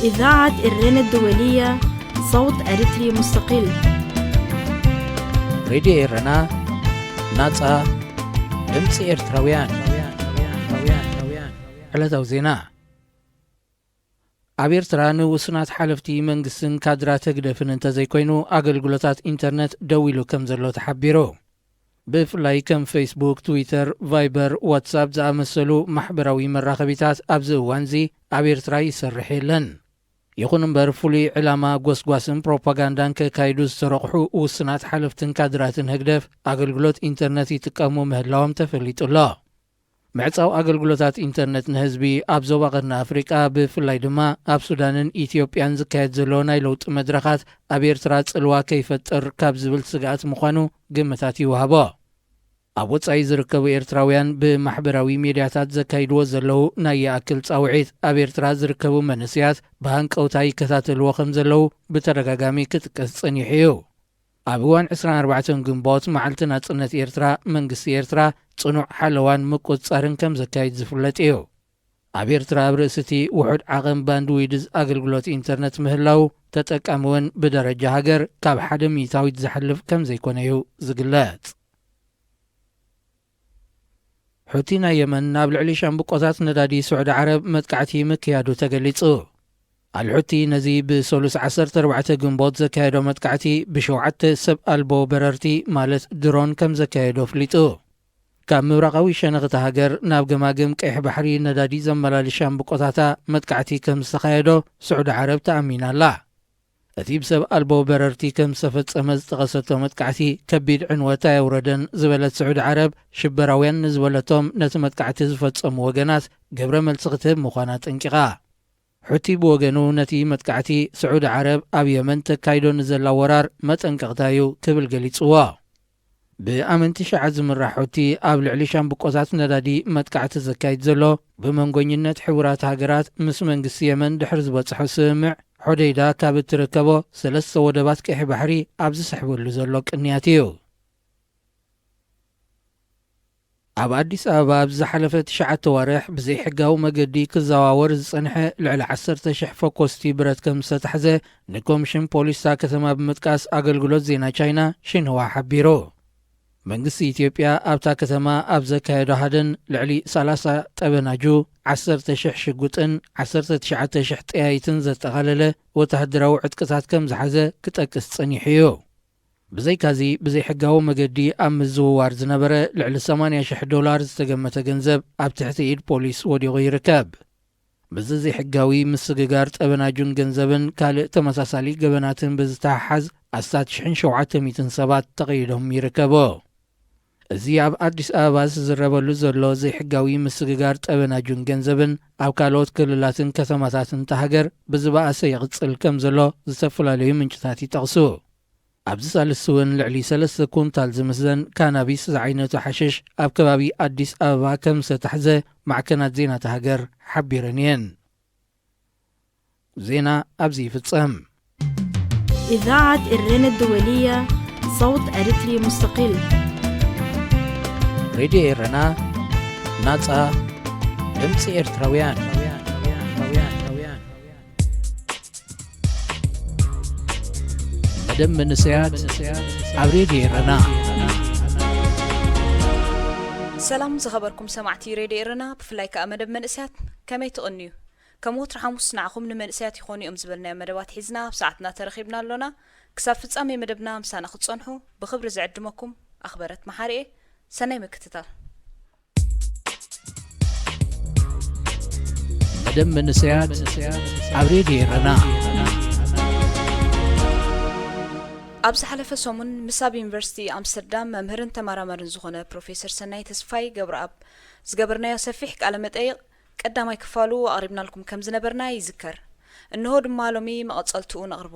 إذاعة إرينا الدولية، صوت أريتري مستقل. ሬድዮ ኤረና፣ ናጻ ድምጺ ኤርትራውያን። ዕለታዊ ዜና። ኣብ ኤርትራ ንውሱናት ሓለፍቲ መንግስትን ካድራት ህግደፍን እንተዘይኮይኑ፣ ኣገልግሎታት ኢንተርነት ደው ኢሉ ከም ዘሎ ተሓቢሩ። ብፍላይ ከም ፌስቡክ፣ ትዊተር፣ ቫይበር፣ ዋትሳፕ ዝኣመሰሉ ማሕበራዊ መራኸቢታት ኣብዚ እዋንዚ ኣብ ኤርትራ ይሰርሕ የለን። ይኹን እምበር፣ ፍሉይ ዕላማ ጎስጓስን ፕሮፓጋንዳን ከካይዱ ዝተረቑሑ ውሱናት ሓለፍትን ካድራትን ህግደፍ ኣገልግሎት ኢንተርነት ይጥቀሙ ምህላዎም ተፈሊጡ ኣሎ። ምዕጻው ኣገልግሎታት ኢንተርነት ንህዝቢ ኣብ ዞባ ቀርኒ ኣፍሪቃ፣ ብፍላይ ድማ ኣብ ሱዳንን ኢትዮጵያን ዝካየድ ዘሎ ናይ ለውጢ መድረኻት ኣብ ኤርትራ ጽልዋ ከይፈጥር ካብ ዝብል ስግኣት ምዃኑ ግምታት ይወሃቦ። ኣብ ወጻኢ ዝርከቡ ኤርትራውያን ብማሕበራዊ ሜድያታት ዘካይድዎ ዘለዉ ናይ ይኣክል ጻውዒት፣ ኣብ ኤርትራ ዝርከቡ መንእሰያት ብሃንቀውታ ይከታተልዎ ከም ዘለዉ ብተደጋጋሚ ክጥቀስ ጸኒሑ እዩ። ኣብ እዋን ዕስራን ኣርባዕተን ግንቦት፣ መዓልቲ ናጽነት ኤርትራ፣ መንግስቲ ኤርትራ ጽኑዕ ሓለዋን ምቁጽጻርን ከም ዘካይድ ዝፍለጥ እዩ። ኣብ ኤርትራ ኣብ ርእሲ እቲ ውሑድ ዓቐን ባንድዊድዝ ኣገልግሎት ኢንተርነት ምህላው፣ ተጠቃሚ እውን ብደረጃ ሃገር ካብ ሓደ ሚእታዊት ዝሓልፍ ከም ዘይኮነ እዩ ዝግለጽ። ሑቲ ናይ የመን ናብ ልዕሊ ሻምብቆታት ነዳዲ ስዑዲ ዓረብ መጥቃዕቲ ምክያዱ ተገሊጹ። ኣልሑቲ ነዚ ብሰሉስ ዓሰርተ ኣርባዕተ ግንቦት ዘካየዶ መጥቃዕቲ ብሸውዓተ ሰብ ኣልቦ በረርቲ ማለት ድሮን ከም ዘካየዶ ኣፍሊጡ። ካብ ምብራቓዊ ሸነኽ እታ ሃገር ናብ ገማግም ቀይሕ ባሕሪ ነዳዲ ዘመላልስ ሻምብቆታታ መጥቃዕቲ ከም ዝተኻየዶ ስዑዲ ዓረብ ተኣሚና ኣላ። እቲ ብሰብ ኣልቦ በረርቲ ከም ዝተፈጸመ ዝጠቐሰቶ መጥቃዕቲ ከቢድ ዕንወት ኣየውረደን ዝበለት ስዑዲ ዓረብ፣ ሽበራውያን ንዝበለቶም ነቲ መጥቃዕቲ ዝፈጸሙ ወገናት ግብረ መልሲ ክትህብ ምዃና ኣጠንቂቓ። ሑቲ ብወገኑ ነቲ መጥቃዕቲ ስዑዲ ዓረብ ኣብ የመን ተካይዶ ንዘላ ወራር መጠንቀቕታ እዩ ክብል ገሊጽዎ። ብኣመንቲ ሸዓ ዝምራሕ ሑቲ ኣብ ልዕሊ ሻምብቆታት ነዳዲ መጥቃዕቲ ዘካይድ ዘሎ፣ ብመንጎኝነት ሕቡራት ሃገራት ምስ መንግስቲ የመን ድሕሪ ዝበጽሖ ስምምዕ፣ ሖደይዳ ካብ እትርከቦ ሰለስተ ወደባት ቀይሕ ባሕሪ ኣብ ዝስሕበሉ ዘሎ ቅንያት እዩ። ኣብ ኣዲስ ኣበባ ኣብ ዝሓለፈ ትሽዓተ ዋርሕ ብዘይሕጋዊ መገዲ ክዘዋወር ዝጸንሐ ልዕሊ ዓሰርተ ሽሕ ፈኮስቲ ብረት ከም ዝተታሕዘ ንኮሚሽን ፖሊስ እታ ከተማ ብምጥቃስ ኣገልግሎት ዜና ቻይና ሺንሁዋ ሓቢሩ። መንግስቲ ኢትዮጵያ ኣብታ ከተማ ኣብ ዘካየዶ ሃደን ልዕሊ ሰላሳ ጠበናጁ፣ ዓሰርተ ሽሕ ሽጉጥን ዓሰርተ ትሽዓተ ሽሕ ጠያይትን ዘጠቓለለ ወተሃደራዊ ዕጥቅታት ከም ዝሓዘ ክጠቅስ ጸኒሑ እዩ። ብዘይካዚ፣ ብዘይሕጋዊ መገዲ ኣብ ምዝውዋር ዝነበረ ልዕሊ ሰማንያ ሽሕ ዶላር ዝተገመተ ገንዘብ ኣብ ትሕቲ ኢድ ፖሊስ ወዲቑ ይርከብ። ምስዚ ዘይሕጋዊ ምስግጋር ጠበናጁን ገንዘብን ካልእ ተመሳሳሊ ገበናትን ብዝተሓሓዝ ኣስታት ሽሕን ሸውዓተ ሚእትን ሰባት ተቐይዶም ይርከቡ። እዚ ኣብ ኣዲስ ኣበባ ዝዝረበሉ ዘሎ ዘይሕጋዊ ምስግጋር ጠበናጁን ገንዘብን ኣብ ካልኦት ክልላትን ከተማታትን እታ ሃገር ብዝበኣሰ ይቕጽል ከም ዘሎ ዝተፈላለዩ ምንጭታት ይጠቕሱ። ኣብዚ ሳልስቲ እውን ልዕሊ ሰለስተ ኩንታል ዝምዘን ካናቢስ ዝዓይነቱ ሓሽሽ ኣብ ከባቢ ኣዲስ ኣበባ ከም ዝተታሕዘ ማዕከናት ዜና እታ ሃገር ሓቢረን እየን። ዜና ኣብዚ ይፍጸም። إذاعة إرينا الدولية، صوت أريتري مستقل. ሬድዮ ኤረና፣ ናጻ ድምጺ ኤርትራውያን። መደብ መንእሰያት ኣብ ሬድዮ ኤረና። ሰላም ዝኸበርኩም ሰማዕቲ ሬድዮ ኤረና፣ ብፍላይ ከኣ መደብ መንእሰያት፣ ከመይ ትቕንዩ? ከም ወትሩ ሓሙስ ንዓኹም ንመንእሰያት ይኾኑ እዮም ዝበልናዮ መደባት ሒዝና ኣብ ሰዓትና ተረኺብና ኣሎና። ክሳብ ፍጻሜ መደብና ምሳና ክትጸንሑ ብኽብሪ ዝዕድመኩም ኣኽበረት መሓሪኤ። ሰናይ ምክትታል። መደብ መንእሰያት ኣብ ሬድዮ ኤረና። ኣብ ዝሓለፈ ሰሙን ምስ ኣብ ዩኒቨርሲቲ ኣምስተርዳም መምህርን ተመራማርን ዝኾነ ፕሮፌሰር ሰናይ ተስፋይ ገብረኣብ ዝገበርናዮ ሰፊሕ ቃለ መጠይቕ ቀዳማይ ክፋሉ ኣቕሪብናልኩም ከም ዝነበርና ይዝከር። እንሆ ድማ ሎሚ መቐጸልትኡ ነቕርቦ።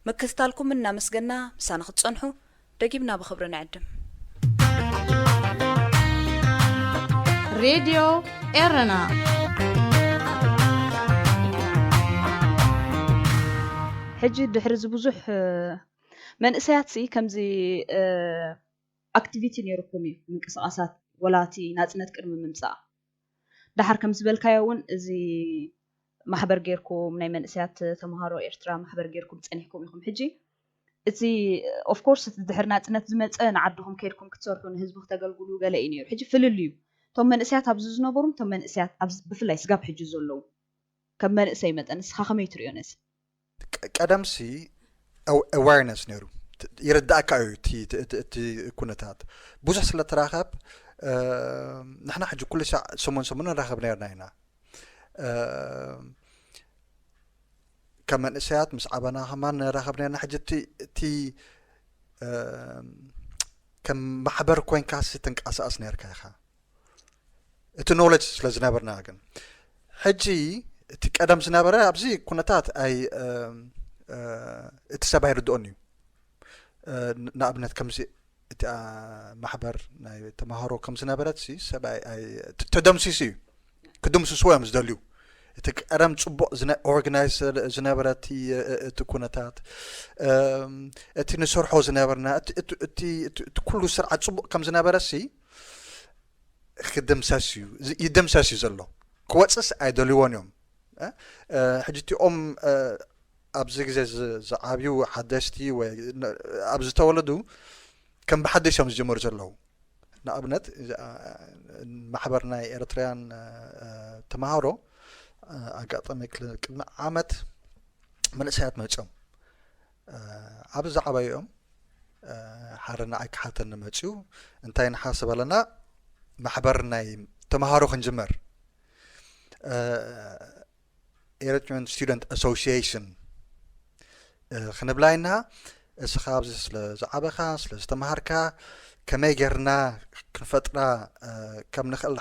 ምክትታልኩም እናመስገና ምሳና ክትጸንሑ ደጊምና ብኽብሪ ንዕድም። ሬድዮ ኤረና። ሕጂ ድሕሪ እዚ ብዙሕ፣ እ፣ መንእሰያትሲ ከምዚ፣ እ፣ ኣክቲቪቲ ነይሩኩም እዩ፣ ምንቅስቓሳት፣ ወላ እቲ ናጽነት ቅድሚ ምምጻእ። ደሓር ከም ዝበልካዮ እውን እዚ ማሕበር ጌርኩም፣ ናይ መንእሰያት ተምሃሮ ኤርትራ ማሕበር ጌርኩም ጸኒሕኩም ኢኹም። ሕጂ እቲ of course እቲ ድሕሪ ናጽነት ዝመጸ ንዓድኹም ከይድኩም ክትሰርሑ ንህዝቢ ክተገልግሉ ገለ እዩ ነይሩ። ሕጂ ፍልልዩ እቶም መንእሰያት ኣብዚ ዝነበሩን እቶም መንእሰያት ኣብዚ ብፍላይ ስጋብ ሕጂ ዘለዉ ከም መንእሰይ መጠን ንስኻ ከመይ ትሪኦ ነዚ? ቀደምሲ awareness ነይሩ። ይርዳእካ እዩ እቲ ኩነታት ብዙሕ ስለ ተራኸብ። ንሕና ሕጂ ኩሉ ሳዕ ሰሙን ሰሙን ንራኸብ ነርና ኢና። ከም መንእሰያት ምስ ዓበና ከማን ንራኸብ ነርና። ሕጂ እቲ ከም ማሕበር ኮይንካሲ ትንቀሳቐስ ነርካ ኢኻ። እቲ knowledge ስለ ዝነበርና ግን ሕጂ እቲ ቀደም ዝነበረ ኣብዚ ኩነታት ኣይ እቲ ሰብ ኣይርድኦን እዩ። ንኣብነት ከምዚ እቲ ማሕበር ናይ ተምሃሮ ከም ዝነበረት ሲ ሰብ ተደምሲሱ እዩ። ክድምስስዎ እዮም ዝደልዩ። እቲ ቀደም ፅቡቅ organize ዝነበረ እቲ ኩነታት እቲ ንሰርሖ ዝነበርና እቲ ኩሉ ስርዓት ፅቡቅ ከም ዝነበረ ሲ ክድምሰስ እዩ ይድምሰስ እዩ ዘሎ። ክወፅስ ኣይደልይዎን እዮም። ሕጂ እቲኦም ኣብዚ ግዜ ዝዓብዩ ሓደሽቲ ወይ ኣብ ዝተወለዱ ከም ብሓደሽ እዮም ዝጀመሩ ዘለዉ። ንኣብነት ማሕበር ናይ ኤርትራያን ተምሃሮ ኣጋጣሚ ቅድሚ ዓመት መንእሰያት መፅኦም ኣብ ዝዓበዮም ሓደ ንዓይ ክሓተኒ መፅኡ እንታይ ንሓስብ ኣለና ማሕበር ናይ ተምሃሮ ክንጅመር Eritrean Student Association ክንብላ ኢና። እስኻ ኣብዚ ስለ ዝዓበኻ ስለ ዝተምሃርካ ከመይ ጌርና ክንፈጥራ ከም ንኽእል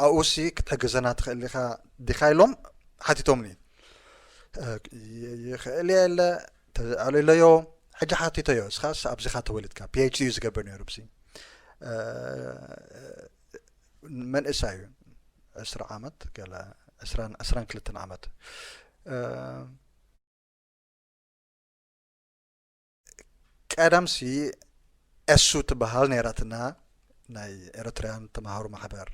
ኣብኡሲ ክትሕግዘና ትኽእል ኢኻ ዲኻ ኢሎም ሓቲቶምኒ። ይኽእል እየ ኢለ ተኣልለዮ። ሕጂ ሓቲተዮ፣ እስኻስ ኣብዚኻ ተወሊድካ? ፒ ኤች ዲ እዩ ዝገብር ነይሩ ብሲ መንእሰይ እዩ፣ ዕስራ ዓመት ገለ ዕስራን ዕስራን ክልተን ዓመት። ቀደምሲ ኤሱ ትበሃል ነይራትና ናይ ኤርትራያን ተምሃሮ ማሕበር።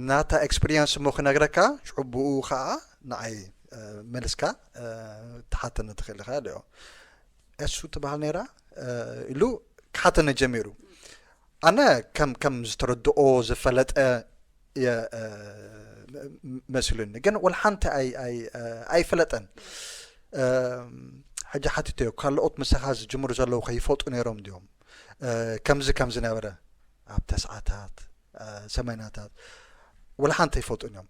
ናታ experience እሞ ክነግረካ ሽዑ ብኡ ከዓ ንዓይ መልስካ ትሓተኒ ትኽእል ኢኻ ኢለዮ። ኤሱ ትበሃል ነይራ ኢሉ ክሓተኒ ጀሚሩ። ኣነ ከም ከም ዝተረድኦ ዝፈለጠ እየ መሲሉኒ፣ ግን ወላ ሓንቲ ኣይፈለጠን። ሕጂ ሓቲተዮ፣ ካልኦት ምሳኻ ዝጅምሩ ዘለዉ ከይፈልጡ ነይሮም ድዮም? ከምዚ ከም ዝነበረ ኣብ ተስዓታት ሰማንያታት ወላ ሓንቲ ኣይፈልጡን እዮም፣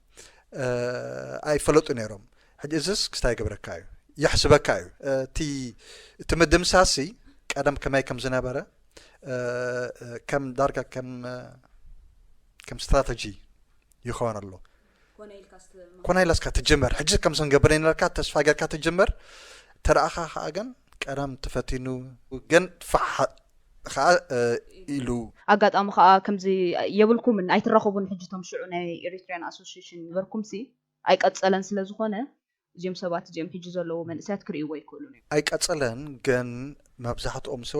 ኣይፈለጡ ነይሮም። ሕጂ እዝስ ክስታይ ይገብረካ እዩ፣ የሕስበካ እዩ። እቲ እቲ ምድምሳሲ ቀደም ከመይ ከም ዝነበረ ከም ዳርጋ ከም ከም ስትራተጂ ይኸውን ኣሎ። ኮነ ኢልካ ትጅምር። ሕጂ ከም ሰንገብረ ነርካ ተስፋ ጌርካ ትጅምር። ተረኣኻ ከዓ ግን ቀደም ተፈቲኑ ግን ፋሕ ከዓ ኢሉ። ኣጋጣሚ ከዓ ከምዚ የብልኩምን ኣይትራኸቡን። ሕጂ ቶም ሽዑ ናይ ኤሪትሪያን ኣሶሲሽን ነበርኩም ሲ ኣይቀፀለን ስለ ዝኾነ እዚኦም ሰባት እዚኦም ሕጂ ዘለዉ መንእሰያት ክርእይዎ ኣይክእሉን እዮም። ኣይቀፀለን፣ ግን መብዛሕትኦም ሰው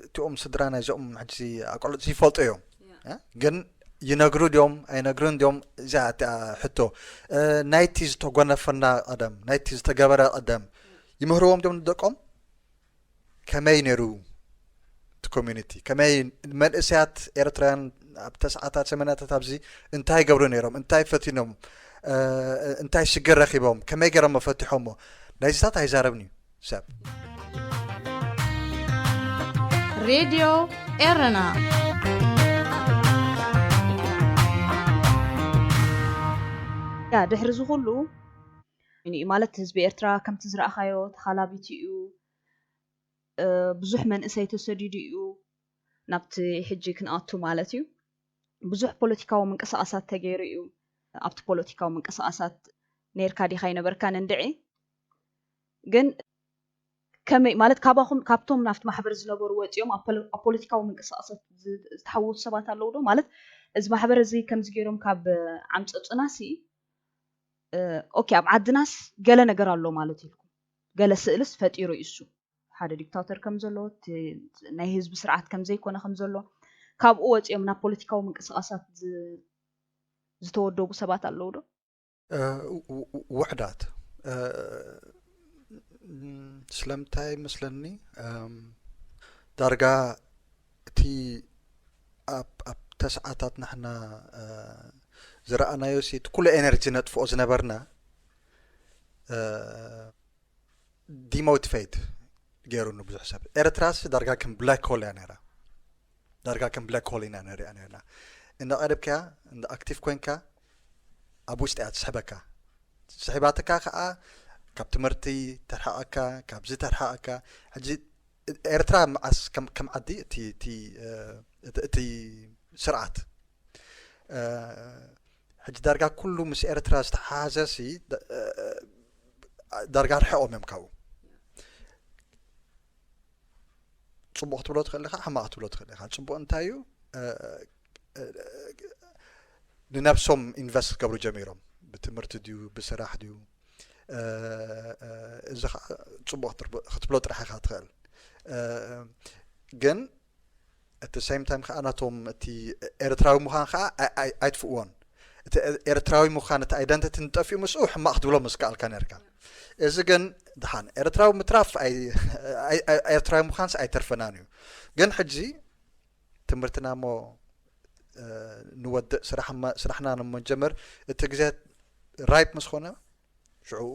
እቲኦም ስድራ ናይዞም ሕጂ ኣቆልዑ ይፈልጡ እዮም። ግን ይነግሩ ድዮም ኣይነግሩን ድዮም? እዚኣ እቲኣ ሕቶ። ናይቲ ዝተጎነፈና ቀደም ናይቲ ዝተገበረ ቀደም ይምህርዎም ድዮም ንደቆም? ከመይ ነይሩ እቲ ኮሚኒቲ? ከመይ መንእሰያት ኤርትራውያን ኣብ ተስዓታት ሰመናታት ኣብዚ እንታይ ይገብሩ ነይሮም? እንታይ ፈቲኖም? እንታይ ሽግር ረኺቦም? ከመይ ገይሮም ፈቲሖሞ? ናይዚታት ኣይዛረብን እዩ ሰብ። ሬድዮ ኤረና ያ ድሕሪ እዚ ኩሉ ማለት ህዝቢ ኤርትራ ከምቲ ዝረኣኻዮ ተኻላቢቲ እዩ። ብዙሕ መንእሰይ ተሰዲዱ እዩ ናብቲ ሕጂ ክንኣቱ ማለት እዩ። ብዙሕ ፖለቲካዊ ምንቅስቃሳት ተገይሩ እዩ። ኣብቲ ፖለቲካዊ ምንቅስቃሳት ነርካ ዲኻ ይነበርካን እንድዒ ግን ከመይ ማለት ካባኹም ካብቶም ናብቲ ማሕበር ዝነበሩ ወፂኦም ኣብ ፖለቲካዊ ምንቅስቃሳት ዝተሓወሱ ሰባት ኣለዉ ዶ? ማለት እዚ ማሕበር እዚ ከምዚ ገይሮም ካብ ዓምፀፁና ሲ ኦኬ ኣብ ዓድናስ ገለ ነገር ኣሎ ማለት ኢልኩም ገለ ስእልስ ፈጢሩ እዩ እሱ ሓደ ዲክታተር ከም ዘሎ ናይ ህዝቢ ስርዓት ከም ዘይኮነ ከም ዘሎ ካብኡ ወፂኦም ናብ ፖለቲካዊ ምንቅስቃሳት ዝተወደቡ ሰባት ኣለዉ ዶ? እ፣ ው- ው- ውሕዳት እ፣ ም፣ ስለምንታይ መስለኒ እም፣ ዳርጋ እቲ ኣብ ኣብ ተስዓታት ንሕና እ፣ ዝረኣናዮ ሲ እቲ ኩሉ ኤነርጂ ነጥፍኦ ዝነበርና እ፣ ዲሞቲቬት ገይሩኒ ብዙሕ ሰብ። ኤርትራስ ዳርጋ ከም ብላክ ሆል እያ ነይራ። ዳርጋ ከም ብላክ ሆል ኢና ንሪኣ ነርና። እንዳ ቀደብካያ እንዳ ኣክቲቭ ኮንካ ኣብ ውሽጢ እያ ትስሕበካ። ስሒባትካ ከዓ ካብ ትምህርቲ ተርሓቐካ፣ ካብዚ ተርሓቐካ። ሕጂ ኤርትራ መዓስ ከም ዓዲ እቲ እቲ ስርዓት ሕጂ ዳርጋ ኩሉ ምስ ኤርትራ ዝተሓሓዘ ሲ ዳርጋ ርሕቆም እዮም ካብኡ። ፅቡቕ ክትብሎ ትኽእል ኢኻ፣ ሕማቕ ክትብሎ ትኽእል ኢኻ። ፅቡቕ እንታይ እዩ? ንነብሶም ኢንቨስት ክገብሩ ጀሚሮም፣ ብትምህርቲ ድዩ ብስራሕ ድዩ? እዚ ከዓ ፅቡቕ ክትብሎ ጥራሕ ኢኻ ትኽእል። ግን እቲ ሴም ታይም ከዓ ናቶም እቲ ኤርትራዊ ምዃን ከዓ ኣይትፍእዎን። እቲ ኤርትራዊ ምዃን እቲ ኣይደንቲቲ ንጠፊኡ ምስኡ ሕማቕ ክትብሎ ምስ ከኣልካ ነርካ። እዚ ግን ድሓን ኤርትራዊ ምትራፍ ኤርትራዊ ምዃንስ ኣይተርፈናን እዩ። ግን ሕጂ ትምህርትና እሞ ንወድእ ስራሕና ንመጀመር እቲ ግዜ ራይፕ ምስ ኾነ ሽዑኡ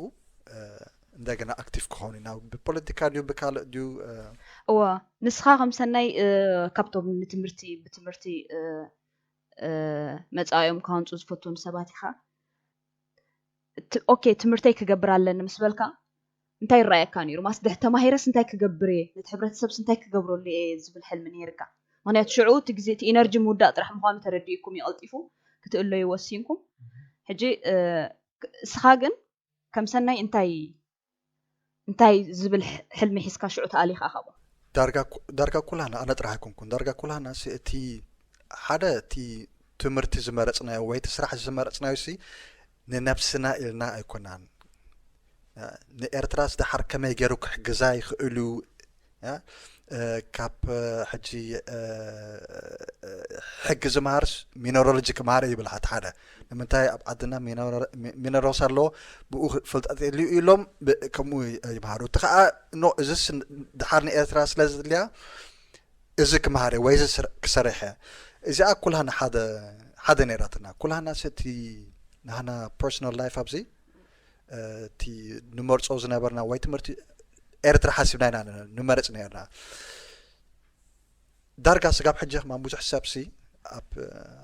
እንደገና ኣክቲቭ ክኾኑ ኢና። ብፖለቲካ ድዩ ብካልእ ድዩ? እወ፣ ንስኻ ከም ሰናይ ካብቶም ንትምህርቲ ብትምህርቲ መፃኦም ክሃንፁ ዝፈትኑ ሰባት ኢኻ። ኦኬ ትምህርተይ ክገብር ኣለኒ ምስ በልካ እንታይ ይረኣየካ ነይሩ? ማስ ድሕ ተማሂረስ እንታይ ክገብር እየ፣ ነቲ ሕብረተሰብስ እንታይ ክገብረሉ እየ ዝብል ሕልሚ ነይርካ። ምክንያቱ ሽዑ እቲ ግዜ እቲ ኢነርጂ ምውዳእ ጥራሕ ምኳኑ ተረዲእኩም እዩ ቀልጢፉ ክትእለዩ ወሲንኩም። ሕጂ እስኻ ግን ከም ሰናይ እንታይ እንታይ ዝብል ሕልሚ ሒዝካ ሽዑ ተኣሊኻ ካብኡ? ዳርጋ ኩላህና ኣነ ጥራሕ ኣይኮንኩን ዳርጋ ኩላህና እቲ ሓደ እቲ ትምህርቲ ዝመረፅናዮ ወይ እቲ ስራሕ ዝመረፅናዮ ሲ ንነብስና ኢልና ኣይኮናን። ንኤርትራስ ደሓር ከመይ ገይሩ ክሕግዛ ይኽእል እዩ? ካብ ሕጂ ሕጊ ዝመሃርስ ሚነሮሎጂ ክመሃር እዩ ይብል ሓቲ ሓደ። ንምንታይ ኣብ ዓድና ሚነሮስ ኣለዎ ብኡ ፍልጠት የድልዩ ኢሎም ከምኡ ይመሃሩ። እቲ ከዓ ኖ እዚስ ደሓር ንኤርትራ ስለ ዝድልያ እዚ ክመሃር ወይ እዚ ክሰርሕ እዚኣ ኩላህና ሓደ ሓደ ነይራትና ኩላህና ሰቲ ናህና ፐርሶናል ላይፍ ኣብዚ እቲ ንመርፆ ዝነበርና ወይ ትምህርቲ ኤርትራ ሓሲብና ኢና ንመርፅ ነርና። ዳርጋ ስጋብ ሕጂ ከማን ብዙሕ ሰብ ሲ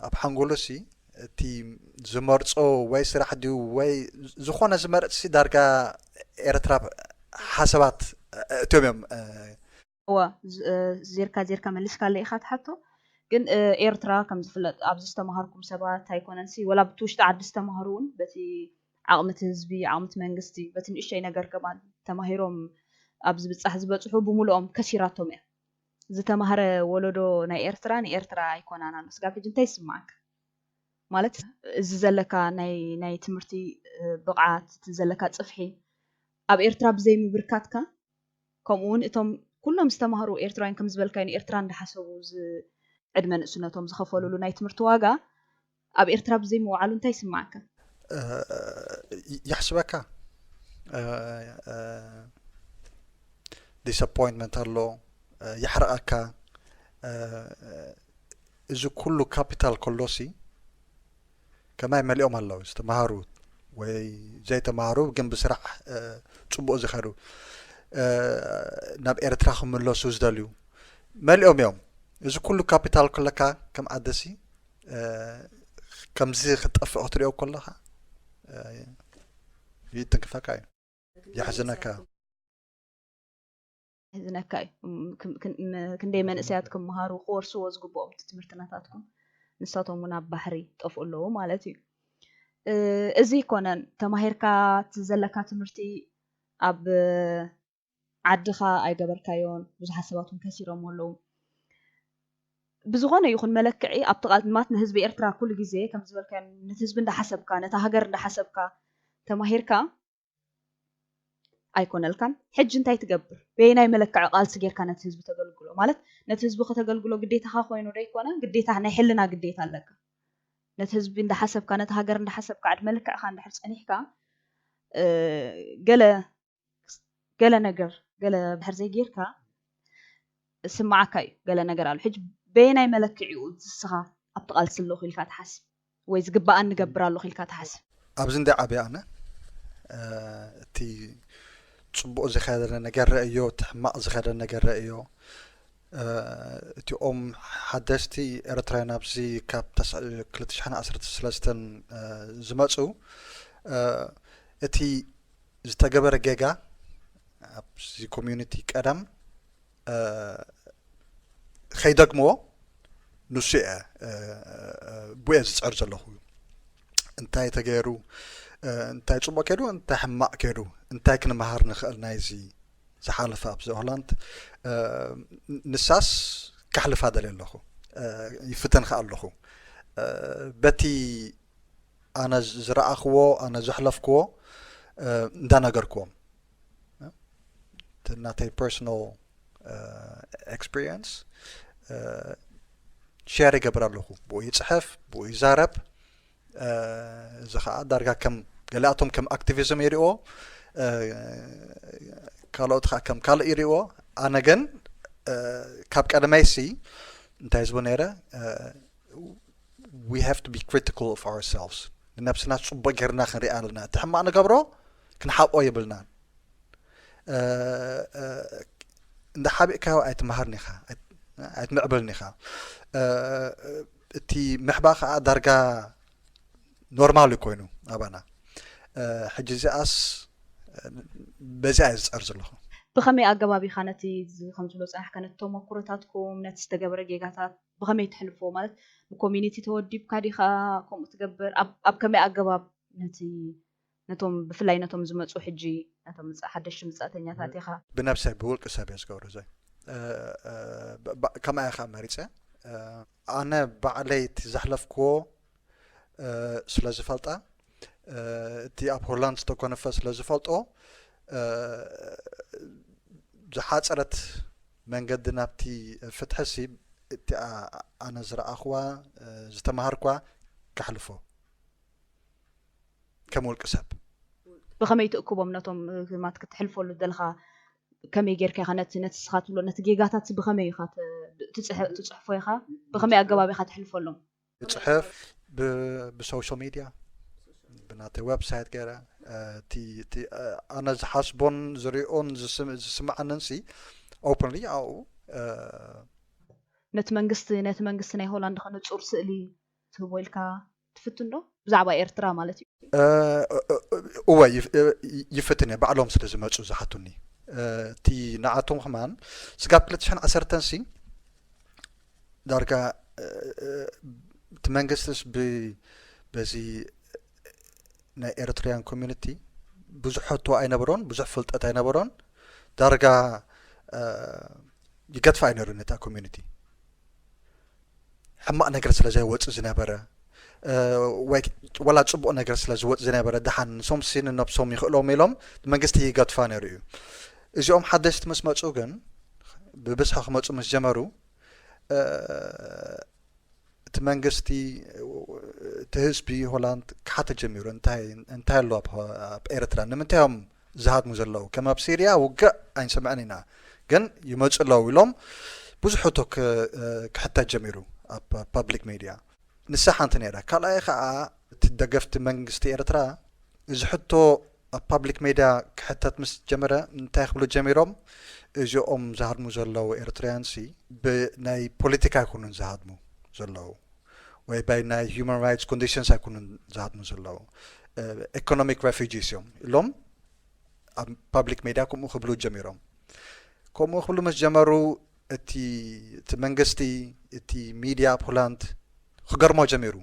ኣብ ሓንጎሉ ሲ እቲ ዝመርፆ ወይ ስራሕ ድዩ ወይ ዝኾነ ዝመርፅ ሲ ዳርጋ ኤርትራ ሓሰባት እቶም እዮም። እዋ ዜርካ ዜርካ መሊስካለይ ኢኻ ትሓቶ። ግን ኤርትራ ከም ዝፍለጥ ኣብዚ ዝተማሃርኩም ሰባት ኣይኮነንሲ ወላ ብቲ ውሽጢ ዓዲ ዝተማሃሩ እውን በቲ ዓቕሚ እቲ ህዝቢ፣ ዓቕሚ እቲ መንግስቲ፣ በቲ ንእሽተይ ነገር ከማን ተማሂሮም ኣብ ዝብጻሕ ዝበጽሑ ብምሉኦም ከሲራቶም እያ። ዝተማህረ ወለዶ ናይ ኤርትራ ንኤርትራ ኣይኮናን ኣሎ። ስጋብ ሕጂ እንታይ ይስምዓካ? ማለት እዚ ዘለካ ናይ ናይ ትምህርቲ ብቕዓት፣ እቲ ዘለካ ጽፍሒ ኣብ ኤርትራ ብዘይ ምብርካትካ ከምኡ እውን እቶም ኩሎም ዝተማህሩ ኤርትራውያን ከም ዝበልካዮ ንኤርትራ እንዳሓሰቡ ዝ ዕድመ ንእስነቶም ዝኸፈሉሉ ናይ ትምህርቲ ዋጋ ኣብ ኤርትራ ብዘይ ምውዓሉ እንታይ ይስምዓካ? የሕስበካ ዲስኣፖይንትመንት ኣሎ የሕርቐካ እዚ ኩሉ ካፒታል ከሎሲ ከማይ መሊኦም ኣለዉ ዝተምሃሩ ወይ ዘይተምሃሩ ግን ብስራሕ ፅቡቕ ዝኸዱ ናብ ኤርትራ ክምለሱ ዝደልዩ መሊኦም እዮም። እዚ ኩሉ ካፒታል ከለካ ከም ዓደሲ ከምዚ ክጠፍእ ክትሪኦ ከለካ ይትንክፈካ እዩ። የሕዝነካ። የሕዝነካ እዩ። ክንደይ መንእሰያት ክምሃሩ ክወርስዎ ዝግብኦም እቲ ትምህርቲ ናታትኩም ንሳቶም እውን ኣብ ባሕሪ ይጠፍኡ ኣለዉ ማለት እዩ። እዚ ይኮነን ተማሂርካ እቲ ዘለካ ትምህርቲ ኣብ ዓድኻ ኣይገበርካዮን ብዙሓት ሰባት እውን ከሲሮም ኣለዉ። ብዝኾነ ይኹን መለክዒ ኣብቲ ቃልማት ንህዝቢ ኤርትራ ኩሉ ግዜ ከም ዝበልካዮ ነቲ ህዝቢ እንዳሓሰብካ ነታ ሃገር እንዳሓሰብካ ተማሂርካ ኣይኮነልካን። ሕጂ እንታይ ትገብር? በየናይ መለክዒ ቃልሲ ጌርካ ነቲ ህዝቢ ተገልግሎ? ማለት ነቲ ህዝቢ ከተገልግሎ ግዴታኻ ኮይኑ ዶ ኣይኮነ? ግዴታ ናይ ሕልና ግዴታ ኣለካ። ነቲ ህዝቢ እንዳሓሰብካ፣ ነቲ ሃገር እንዳሓሰብካ፣ ዕድመ ልክዕካ እንድሕር ጸኒሕካ፣ እ፣ ገለ፣ ገለ ነገር፣ ገለ ድሕር ዘይጌርካ፣ እስምዓካ እዩ። ገለ ነገር ኣሎ። ሕጂ በየናይ መለክዒኡ ንስኻ ኣብቲ ቃልሲ ኣለኹ ኢልካ ትሓስብ? ወይ ዝግባኣኒ እገብር ኣለኹ ኢልካ ትሓስብ? ኣብዚ እንደ ዓብየ ኣነ፣ እ፣ እቲ ጽቡቕ ዝኸደ ነገር ረእዮ፣ እቲ ሕማቕ ዝኸደ ነገር ረእዮ። እ፣ እቲኦም ሓደስቲ ኤርትራውያን ኣብዚ ካብ ተስ-፣ ክልተ ሽሕን ዓሰርተ ሰለስተን፣ እ፣ ዝመጹ፣ እ፣ እቲ ዝተገበረ ጌጋ ኣብዚ ኮሚዩኒቲ ቀደም፣ እ፣ ከይደግምዎ ንሱ እየ፣ እ፣ እ፣ ብኡ እየ ዝጽዕር ዘለኹ። እንታይ ተገይሩ፣ እ፣ እንታይ ጽቡቕ ከይዱ፣ እንታይ ሕማቕ ከይዱ፣ እንታይ ክንመሃር ንኽእል ናይዚ ዝሓለፈ ኣብዚ ሆላንድ፣ እ፣ ንሳስ ካሕልፋ ደልየ ኣለኹ፣ እ፣ ይፍተን ከኣ ኣለኹ። እ፣ በቲ ኣነ ዝረኣኽዎ፣ ኣነ ዘሕለፍክዎ፣ እ፣ እንዳነገርክዎም፣ እ፣ እቲ ናተይ ፐርሶናል፣ እ፣ ኤክስፒሪየንስ፣ እ፣ ሼር ይገብር ኣለኹ። ብኡ ይጽሕፍ፣ ብኡ ይዛረብ። እ፣ እዚ ኸኣ ዳርጋ ከም ገሊኣቶም ከም ኣክቲቪዝም ይርእዎ፣ እ፣ ካልኦት ኸኣ ከም ካልእ ይርእዎ። ኣነ ግን፣ እ፣ ካብ ቀደመይሲ እንታይ ዝብሎ ነይረ፣ እ፣ we have to be critical of ourselves። ንነብስና ጽቡቕ ጌርና ክንሪኣ ኣለና። እቲ ሕማቕ ንገብሮ ክንሓብኦ የብልናን። እ፣ እ፣ እንዳ ሓቢእካዮ ኣይትመሃርን ኢኻ፣ ኣይት-፣ ኣይትምዕብልን ኢኻ። እ፣ እቲ ምሕባእ ኸኣ ዳርጋ ኖርማል እዩ ኮይኑ ኣባና። እ፣ ሕጂ እዚኣስ፣ እ፣ በዚኣ እየ ዝጸር ዘለኹ። ብኸመይ ኣገባብ ኢኻ ነቲ ዝ-፣ ከም ዝብሎ ጸናሕካ፣ ነቲ ተመኩሮታትኩም፣ ነቲ ዝተገበረ ጌጋታት ብኸመይ ትሕልፎ? ማለት ብኮሚኒቲ ተወዲብካ ዲኻ ከምኡ ትገብር? ኣብ፣ ኣብ ከመይ ኣገባብ ነቲ፣ ነቶም፣ ብፍላይ ነቶም ዝመጹ ሕጂ፣ ነቶም ምጻ-፣ ሓደሽቲ ምጻእተኛታት ኢኻ? ብነብሰይ፣ ብውልቂ ሰብ እየ ዝገብሮ። ዘይ፣ እ፣ እ፣ ብ-፣ ብ-፣ ከምኣ እየ ኸኣ መሪጸ። እ፣ ኣነ ባዕለይ እቲ ዘሕለፍክዎ፣ እ፣ ስለ ዝፈልጣ፣ እ፣ እቲ ኣብ ሆላንድ ዝተጎነፈ ስለ ዝፈልጦ፣ እ፣ ዝሓጸረት መንገዲ ናብቲ ፍትሒ ሲ፣ እቲ ኣ-፣ ኣነ ዝረኣኽዋ፣ እ፣ ዝተማሃርኳ ከሕልፎ ከም ውልቂ ሰብ። ብኸመይ ትእክቦም ነቶም፣ እ፣ ህማት ክትሕልፈሉ ደለኻ? ከመይ ጌርካ ኢኻ ነቲ፣ ነቲ ንስኻ ትብሎ፣ ነቲ ጌጋታት ብኸመይ ኢኻ ተ-፣ ትጽሕ-፣ ትጽሕፎ ኢኻ? ብኸመይ ኣገባብ ኢኻ ትሕልፈሎም? ብጽሑፍ፣ ብ-፣ ብሶሻል ሚድያ፣ ብናተይ ዌብሳይት ገይረ፣ እ፣ እቲ፣ እቲ፣ እ፣ ኣነ ዝሓስቦን ዝሪኦን ዝስም-፣ ዝስምዓንን ሲ ኦፕንሊ ኣብኡ፣ እ፣ ነቲ መንግስቲ፣ ነቲ መንግስቲ ናይ ሆላንድ ከ ንጹር ስእሊ ትህቦ ኢልካ ትፍትን ዶ? ብዛዕባ ኤርትራ ማለት እዩ። እ፣ እ፣ እ፣ እወ፣ ይፍ-፣ እ፣ ይፍትን እየ፣ ባዕሎም ስለ ዝመጹ ዝሓቱኒ። እ፣ እቲ ንዓቶም ከማን ስጋብ ክልተ ሽሕን ዓሰርተን ሲ ዳርጋ፣ እ፣ እ፣ እቲ መንግስትስ ብ-፣ በዚ ናይ ኤርትራያን ኮሚዩኒቲ ብዙሕ ሕቶ ኣይነበሮን፣ ብዙሕ ፍልጠት ኣይነበሮን። ዳርጋ፣ እ፣ ይገድፋ ኣይነሩ ነታ ኮሚዩኒቲ። ሕማቕ ነገር ስለ ዘይወጽእ ዝነበረ፣ እ፣ ወይ ወላ ጽቡቕ ነገር ስለ ዝወጽእ ዝነበረ፣ ደሓን ንሶምሲ ንነብሶም ይኽእሎም ኢሎም መንግስቲ ይገድፋ ነይሩ እዩ። እዚኦም ሓደሽቲ ምስ መጹ ግን፣ ብብዝሒ ክመጹ ምስ ጀመሩ፣ እ፣ እቲ መንግስቲ፣ እቲ ህዝቢ ሆላንድ ክሓተ ጀሚሩ፣ እንታይ፣ እንታይ ኣሎ ኣብ ሆ-፣ ኣብ ኤርትራ? ንምንታይ እዮም ዝሃድሙ ዘለዉ? ከም ኣብ ሲርያ ውግእ ኣይንሰምዕን ኢና፣ ግን ይመጹ ኣለዉ ኢሎም ብዙሕ ሕቶ ክ-፣ ክሕተት ጀሚሩ ኣብ ፓብሊክ ሚድያ። ንሳ ሓንቲ ነይራ። ካልኣይ ኸኣ፣ እቲ ደገፍቲ መንግስቲ ኤርትራ እዚ ሕቶ ኣብ ፓብሊክ ሚድያ ክሕተት ምስ ጀመረ፣ እንታይ ክብሉ ጀሚሮም? እዚኦም ዝሃድሙ ዘለዉ ኤርትራውያንሲ ብናይ ፖለቲካ ኣይኮኑን ዝሃድሙ ዘለዉ፣ ወይ ባይ ናይ ሂውማን ራይትስ ኮንዲሽንስ ኣይኮኑን ዝሃድሙ ዘለዉ፣ እ፣ ኢኮኖሚክ ሬፊጂስ እዮም ኢሎም ኣብ ፓብሊክ ሚድያ ከምኡ ክብሉ ጀሚሮም። ከምኡ ክብሉ ምስ ጀመሩ፣ እቲ፣ እቲ መንግስቲ፣ እቲ ሚድያ ኣብ ሆላንድ ክገርሞ ጀሚሩ።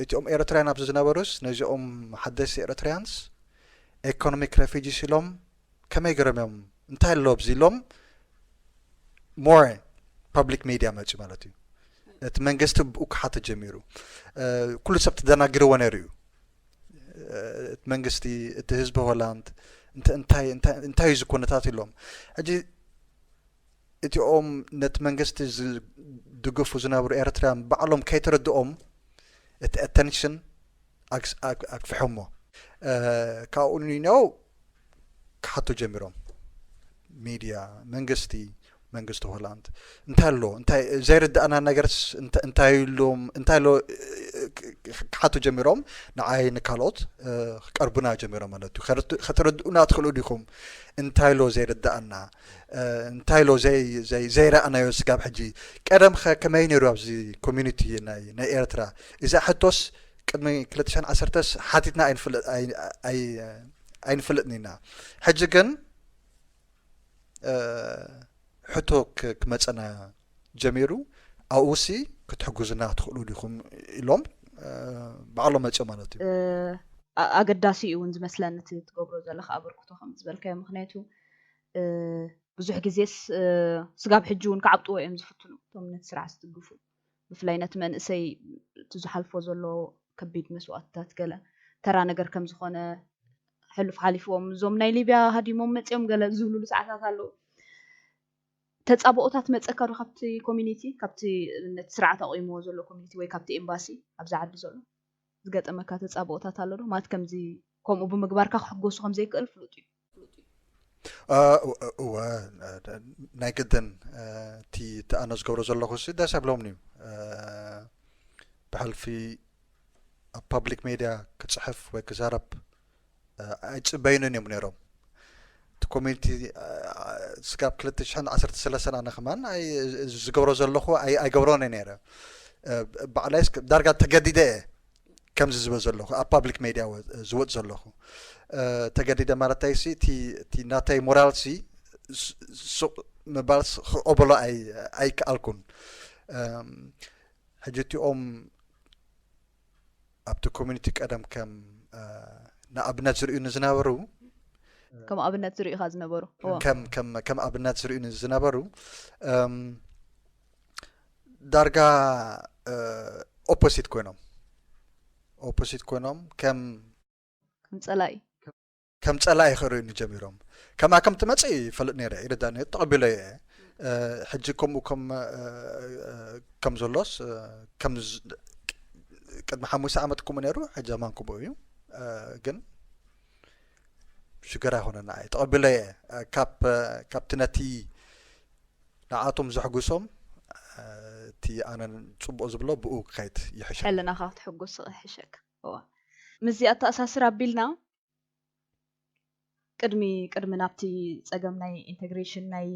እቲኦም ኤርትራውያን ኣብዚ ዝነበሩስ፣ ነዚኦም ሓደስቲ ኤርትራውያንስ ኢኮኖሚክ ሬፊጂስ ኢሎም ከመይ ገይሮም እዮም፣ እንታይ ኣሎ ኣብዚ ኢሎም፣ ሞር ፓብሊክ ሚድያ መፅዩ ማለት እዩ። እቲ መንግስቲ ብኡ ክሓተ ጀሚሩ። እ፣ ኩሉ ሰብ ተደናጊርዎ ነይሩ እዩ። እ፣ እቲ መንግስቲ፣ እቲ ህዝቢ ሆላንድ እንተ-፣ እንታይ፣ እንታይ፣ እንታይ እዩ እዚ ኩነታት ኢሎም። ሕጂ እቲኦም ነቲ መንግስቲ ዝድግፉ ዝነበሩ ኤርትራውያን ባዕሎም ከይተረድኦም እቲ attention ኣግፍሖሞ። ካብኡ ንነው ክሓቱ ጀሚሮም ሚድያ፣ መንግስቲ መንግስቲ ሆላንድ እንታይ ኣሎ፣ እንታይ ዘይርዳእና ነገርስ እንታይ ኣሎ፣ እንታይ ኣሎ ክሓቱ ጀሚሮም። ንዓይ ንካልኦት ክቀርቡና ጀሚሮም ማለት እዩ። ከተረድኡና ትኽእሉ ዲኹም? እንታይ ኣሎ ዘይርዳእና፣ እንታይ ኣሎ ዘይረኣናዮ ስጋብ ሕጂ? ቀደም ከ ከመይ ነይሩ ኣብዚ ኮሚኒቲ ናይ ኤርትራ? እዛ ሕቶስ ቅድሚ ክልተ ሽሕን ዓሰርተን ሓቲትና ኣይንፈልጥን ኢና። ሕጂ ግን ሕቶ ክመፀና ጀሚሩ። ኣብኡሲ ክትሕግዙና ትኽእሉ ዲኹም ኢሎም ባዕሎም መፅኦም ማለት እዩ። ኣገዳሲ እዩ እውን ዝመስለኒ እቲ ትገብሮ ዘለካ ኣበርክቶ ከም ዝበልካዮ። ምክንያቱ ብዙሕ ግዜስ ስጋብ ሕጂ እውን ክዓብጥዎ እዮም ዝፍትኑ እቶም ነቲ ስርዓት ዝድግፉ። ብፍላይ ነቲ መንእሰይ እቲ ዝሓልፎ ዘሎ ከቢድ መስዋእትታት ገለ ተራ ነገር ከም ዝኾነ ሕሉፍ ሓሊፍዎም እዞም ናይ ሊብያ ሃዲሞም መፅኦም ገለ ዝብሉሉ ሰዓታት ኣለዉ። ተፃብኦታት መፀካ ዶ ካብቲ ኮሚኒቲ፣ ካብቲ ነቲ ስርዓት ኣቑምዎ ዘሎ ኮሚኒቲ ወይ ካብቲ ኤምባሲ ኣብዚ ዓዲ ዘሎ ዝገጠመካ ተፃብኦታት ኣሎ ዶ? ማለት ከምዚ ከምኡ ብምግባርካ ክሕጎሱ ከም ዘይክእል ፍሉጥ እዩ። እወ፣ ናይ ግድን እቲ ኣነ ዝገብሮ ዘለኹ ሲ ደስ ኣይብሎምን እዩ። ብሕልፊ ኣብ ፓብሊክ ሜድያ ክፅሕፍ ወይ ክዛረብ ኣይፅበዩንን እዮም ነይሮም። እቲ ኮሚኒቲ ስጋብ ክልተ ሽሕን ዓሰርተ ሰለስተን ኣነ ከማን ዝገብሮ ዘለኹ ኣይገብሮን እየ ነይረ። ባዕላይ ዳርጋ ተገዲደ እየ ከምዚ ዝበ ዘለኹ ኣብ ፓብሊክ ሜድያ ዝወጥ ዘለኹ ተገዲደ ማለተይ ሲ እቲ ናተይ ሞራል ሲ ሱቕ ምባል ክቐበሎ ኣይከኣልኩን። ሕጂ እቲኦም ኣብቲ ኮሚኒቲ ቀደም ከም ንኣብነት ዝርእዩኒ ዝነበሩ ከም ኣብነት ዝርእዩኻ ዝነበሩ ከም ኣብነት ዝርእዩኒ ዝነበሩ ዳርጋ ኦፖሲት ኮይኖም ኦፖሲት ኮይኖም ከም ከም ፀላኢ ከም ፀላኢ ክርእዩኒ ጀሚሮም። ከምኣ ከም ትመፅእ ይፈልጥ ነይረ፣ ይርዳእ ነይሩ፣ ተቐቢሎ እየ። ሕጂ ከምኡ ከም ከም ዘሎስ ቅድሚ ሓሙሽተ ዓመት ከምኡ ነይሩ፣ ሕጂ ኣማን ከምኡ እዩ። ግን ሽግር ኣይኮነን ንዓይ፣ ተቐቢሎ እየ። ካብቲ ነቲ ንዓቶም ዘሕጉሶም እቲ ኣነ ፅቡቕ ዝብሎ ብኡ ክኸይድ ይሕሸ። ሕልናኻ ክትሕጉስ ይሕሸካ። እዋ ምስዚ ኣተኣሳስር ኣቢልና ቅድሚ ቅድሚ ናብቲ ፀገም ናይ ኢንተግሬሽን ናይ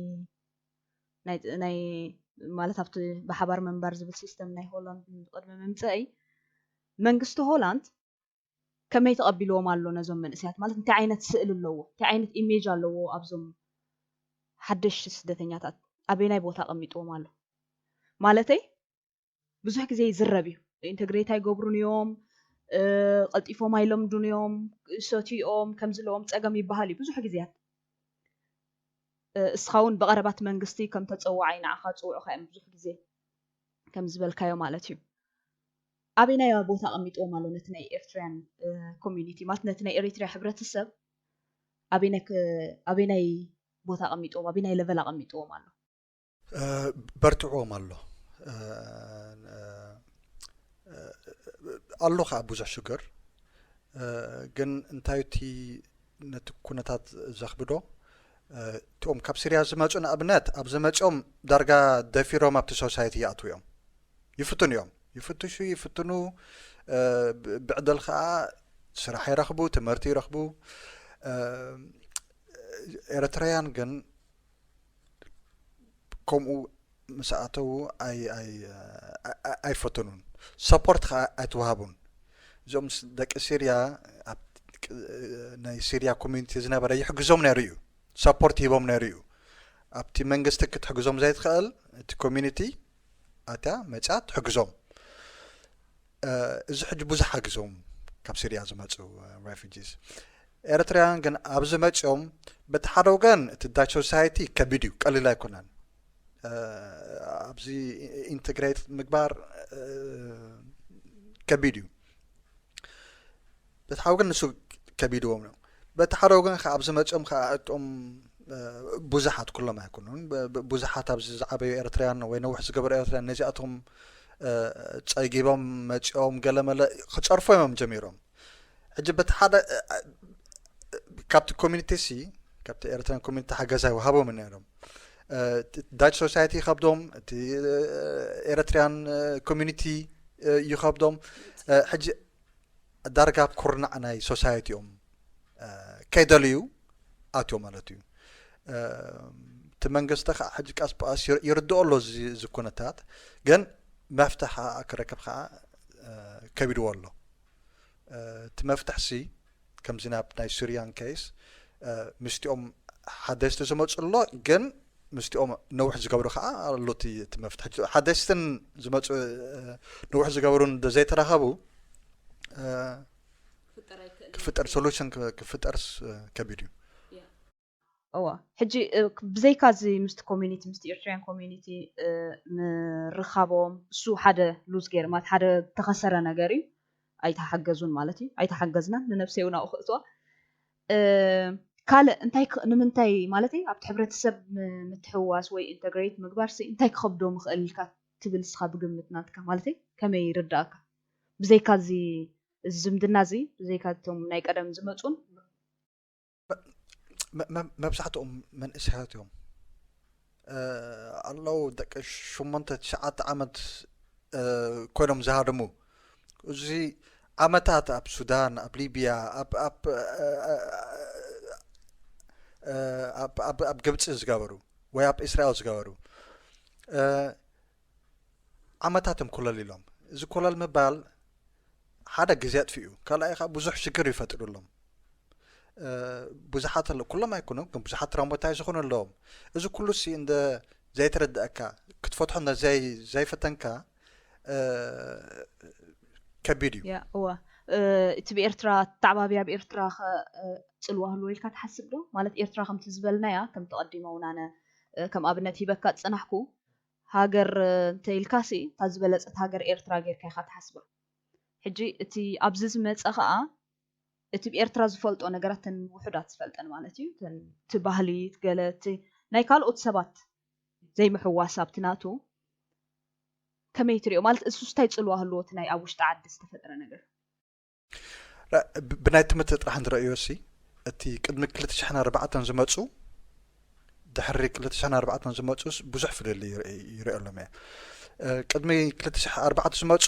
ናይ ናይ ማለት ኣብቲ ብሓባር ምንባር ዝብል ሲስተም ናይ ሆላንድ ቅድሚ ምምፀኢ መንግስቲ ሆላንድ ከመይ ተቐቢልዎም ኣሎ ነዞም መንእሰያት? ማለት እንታይ ዓይነት ስእሊ ኣለዎ? እንታይ ዓይነት ኢሜጅ ኣለዎ ኣብዞም ሓደሽቲ ስደተኛታት? ኣበየናይ ቦታ ኣቐሚጥዎም ኣሎ? ማለተይ ብዙሕ ግዜ ይዝረብ እዩ። ኢንተግሬት ኣይገብሩን እዮም፣ ቀልጢፎም ኣይለምዱን እዮም፣ ሰትኦም ከምዚ ኣለዎም ፀገም ይበሃል እዩ ብዙሕ ግዜያት። እስኻ እውን ብቐረባት መንግስቲ ከም ተፀዋዓይ ንዓኻ ዝፅውዑኻ እዮም ብዙሕ ግዜ ከም ዝበልካዮ ማለት እዩ። ኣበየናይ ቦታ ኣቐሚጥዎም ኣሎ ነቲ ናይ ኤርትራያን ኮሚኒቲ ማለት ነቲ ናይ ኤሪትሪያ ሕብረተሰብ ኣበየናይ ቦታ ኣቐሚጥዎም ኣበየናይ ለቨል ኣቐሚጥዎም ኣሎ? በርትዕዎም ኣሎ ኣሎ ከዓ ብዙሕ ሽግር ግን እንታይ እቲ ነቲ ኩነታት ዘኽብዶ እቲኦም ካብ ሲርያ ዝመፁ ንኣብነት ኣብ ዝመፅኦም ዳርጋ ደፊሮም ኣብቲ ሶሳይቲ ይኣትዉ እዮም። ይፍትኑ እዮም፣ ይፍትሹ ይፍትኑ። ብዕድል ከዓ ስራሕ ይረኽቡ፣ ትምህርቲ ይረኽቡ። ኤርትራውያን ግን ከምኡ ምስ ኣተዉ ኣይፈተኑን፣ ሰፖርት ከዓ ኣይተዋሃቡን። እዞም ደቂ ሲርያ ናይ ሲርያ ኮሚኒቲ ዝነበረ ይሕግዞም ነይሩ እዩ፣ ሰፖርት ሂቦም ነይሩ እዩ። ኣብቲ መንግስቲ ክትሕግዞም ዘይትኽእል እቲ ኮሚኒቲ ኣትያ መፅያ ትሕግዞም። እዚ ሕጂ ብዙሕ ሓግዞም ካብ ሲርያ ዝመፁ ሬፊጂስ ኤርትራውያን ግን ኣብዚ መፅኦም በቲ ሓደ ወገን እቲ ዳች ሶሳይቲ ከቢድ እዩ፣ ቀሊል ኣይኮነን። ኣብዚ ኢንተግሬት ምግባር ከቢድ እዩ። በቲ ሓደ ወገን ንሱ ከቢድዎም ነው። በቲ ሓደ ወገን ከዓ ኣብዚ መፅኦም ከዓ እቶም ብዙሓት ኩሎም ኣይኮኑን ብዙሓት ኣብዚ ዝዓበዩ ኤርትራውያን ወይ ነውሕ ዝገበሩ ኤርትራውያን ነዚኣቶም ጸጊቦም መጺኦም ገለመለ ክጸርፎ እዮም ጀሚሮም። ሕጂ በቲ ሓደ ካብቲ ኮሚኒቲ ሲ ካብቲ ኤርትራን ኮሚኒቲ ሓገዛ ይወሃቦም ነይሮም። ዳች ሶሳይቲ ይኸብዶም፣ እቲ ኤርትራን ኮሚኒቲ ይኸብዶም። ሕጂ ዳርጋ ኣብ ኩርናዕ ናይ ሶሳይቲ እዮም ከይደልዩ ኣትዮ ማለት እዩ። እቲ መንግስቲ ከዓ ሕጂ ቀስ ብቀስ ይርድኦ ኣሎ እዚ ኩነታት፣ ግን መፍትሕ ከዓ ክረክብ ከዓ ከቢድዎ ኣሎ። እቲ መፍትሕ ሲ ከምዚ ናብ ናይ ሱሪያን ኬስ ምስቲኦም ሓደስቲ ዝመፁ ኣሎ፣ ግን ምስቲኦም ነውሕ ዝገብሩ ከዓ ኣሎ። እቲ መፍትሕ ሓደስትን ዝመፁ ነውሕ ዝገብሩን ዘይተራኸቡ ክፍጠር ሶሉሽን ክፍጠርስ ከቢድ እዩ። እዋ ሕጂ ብዘይካ እዚ ምስቲ ኮሚኒቲ ምስቲ ኤርትራያን ኮሚኒቲ ምርኻቦም እሱ ሓደ ሉዝ ገይር ማለት ሓደ ተኸሰረ ነገር እዩ። ኣይተሓገዙን ማለት እዩ። ኣይተሓገዝናን ንነብሰይ እውን ኣብኡ ክእትዋ ካልእ እንታይ ንምንታይ ማለት ኣብቲ ሕብረተሰብ ምትሕዋስ ወይ ኢንተግሬት ምግባር ሲ እንታይ ክኸብዶ ምኽእል ኢልካ ትብል ስኻ ብግምት ናትካ ማለት ከመይ ይርዳእካ? ብዘይካ እዚ ዝምድና እዚ ብዘይካ እቶም ናይ ቀደም ዝመፁን መብዛሕትኦም መንእሰያት እዮም ኣለዉ። ደቂ ሸሞንተ ትሽዓተ ዓመት ኮይኖም ዝሃደሙ፣ እዚ ዓመታት ኣብ ሱዳን፣ ኣብ ሊብያ፣ ኣብ ግብፂ ዝገበሩ ወይ ኣብ እስራኤል ዝገበሩ ዓመታት እዮም ኮለል ኢሎም። እዚ ኮለል ምባል ሓደ ግዜ ኣጥፊኡ፣ ካልኣይ ከዓ ብዙሕ ሽግር ይፈጥሩሎም። ብዙሓት ኣለ ኩሎም ኣይኮኑን፣ ግን ብዙሓት ትራውማታይዝ ዝኾኑ ኣለዎም። እዚ ኩሉ ሲ እንደ ዘይተረድኣካ ክትፈትሖ እንደ ዘይፈተንካ ከቢድ እዩ። እዋ እቲ ብኤርትራ ተዓባቢ ኣብ ኤርትራ ጽልዋ ህልዎ ኢልካ ትሓስብ ዶ? ማለት ኤርትራ ከምቲ ዝበልናያ ከምቲ ቀዲመ ውናነ ከም ኣብነት ሂበካ ዝጸናሕኩ ሃገር እንተ ኢልካ ሲ እታ ዝበለጸት ሃገር ኤርትራ ጌርካ ኢኻ ትሓስባ። ሕጂ እቲ ኣብዚ ዝመጸ ኸኣ እቲ ብኤርትራ ዝፈልጦ ነገራት ተን ውሑዳት ዝፈልጠን ማለት እዩ። እቲ ባህሊ ገለ እቲ ናይ ካልኦት ሰባት ዘይምሕዋስ ኣብቲ ናቱ ከመይ ትሪኦ? ማለት እሱስ እንታይ ጽልዋ ህልዎ እቲ ናይ ኣብ ውሽጢ ዓዲ ዝተፈጠረ ነገር? ብናይ ትምህርቲ ጥራሕ ንረእዮ ሲ እቲ ቅድሚ ክልተ ሽሕን ኣርባዕተን ዝመፁ ድሕሪ ክልተ ሽሕን ኣርባዕተን ዝመፁ ብዙሕ ፍልልይ ይረእሎም እየ። ቅድሚ ክልተ ሽሕ ኣርባዕተ ዝመፁ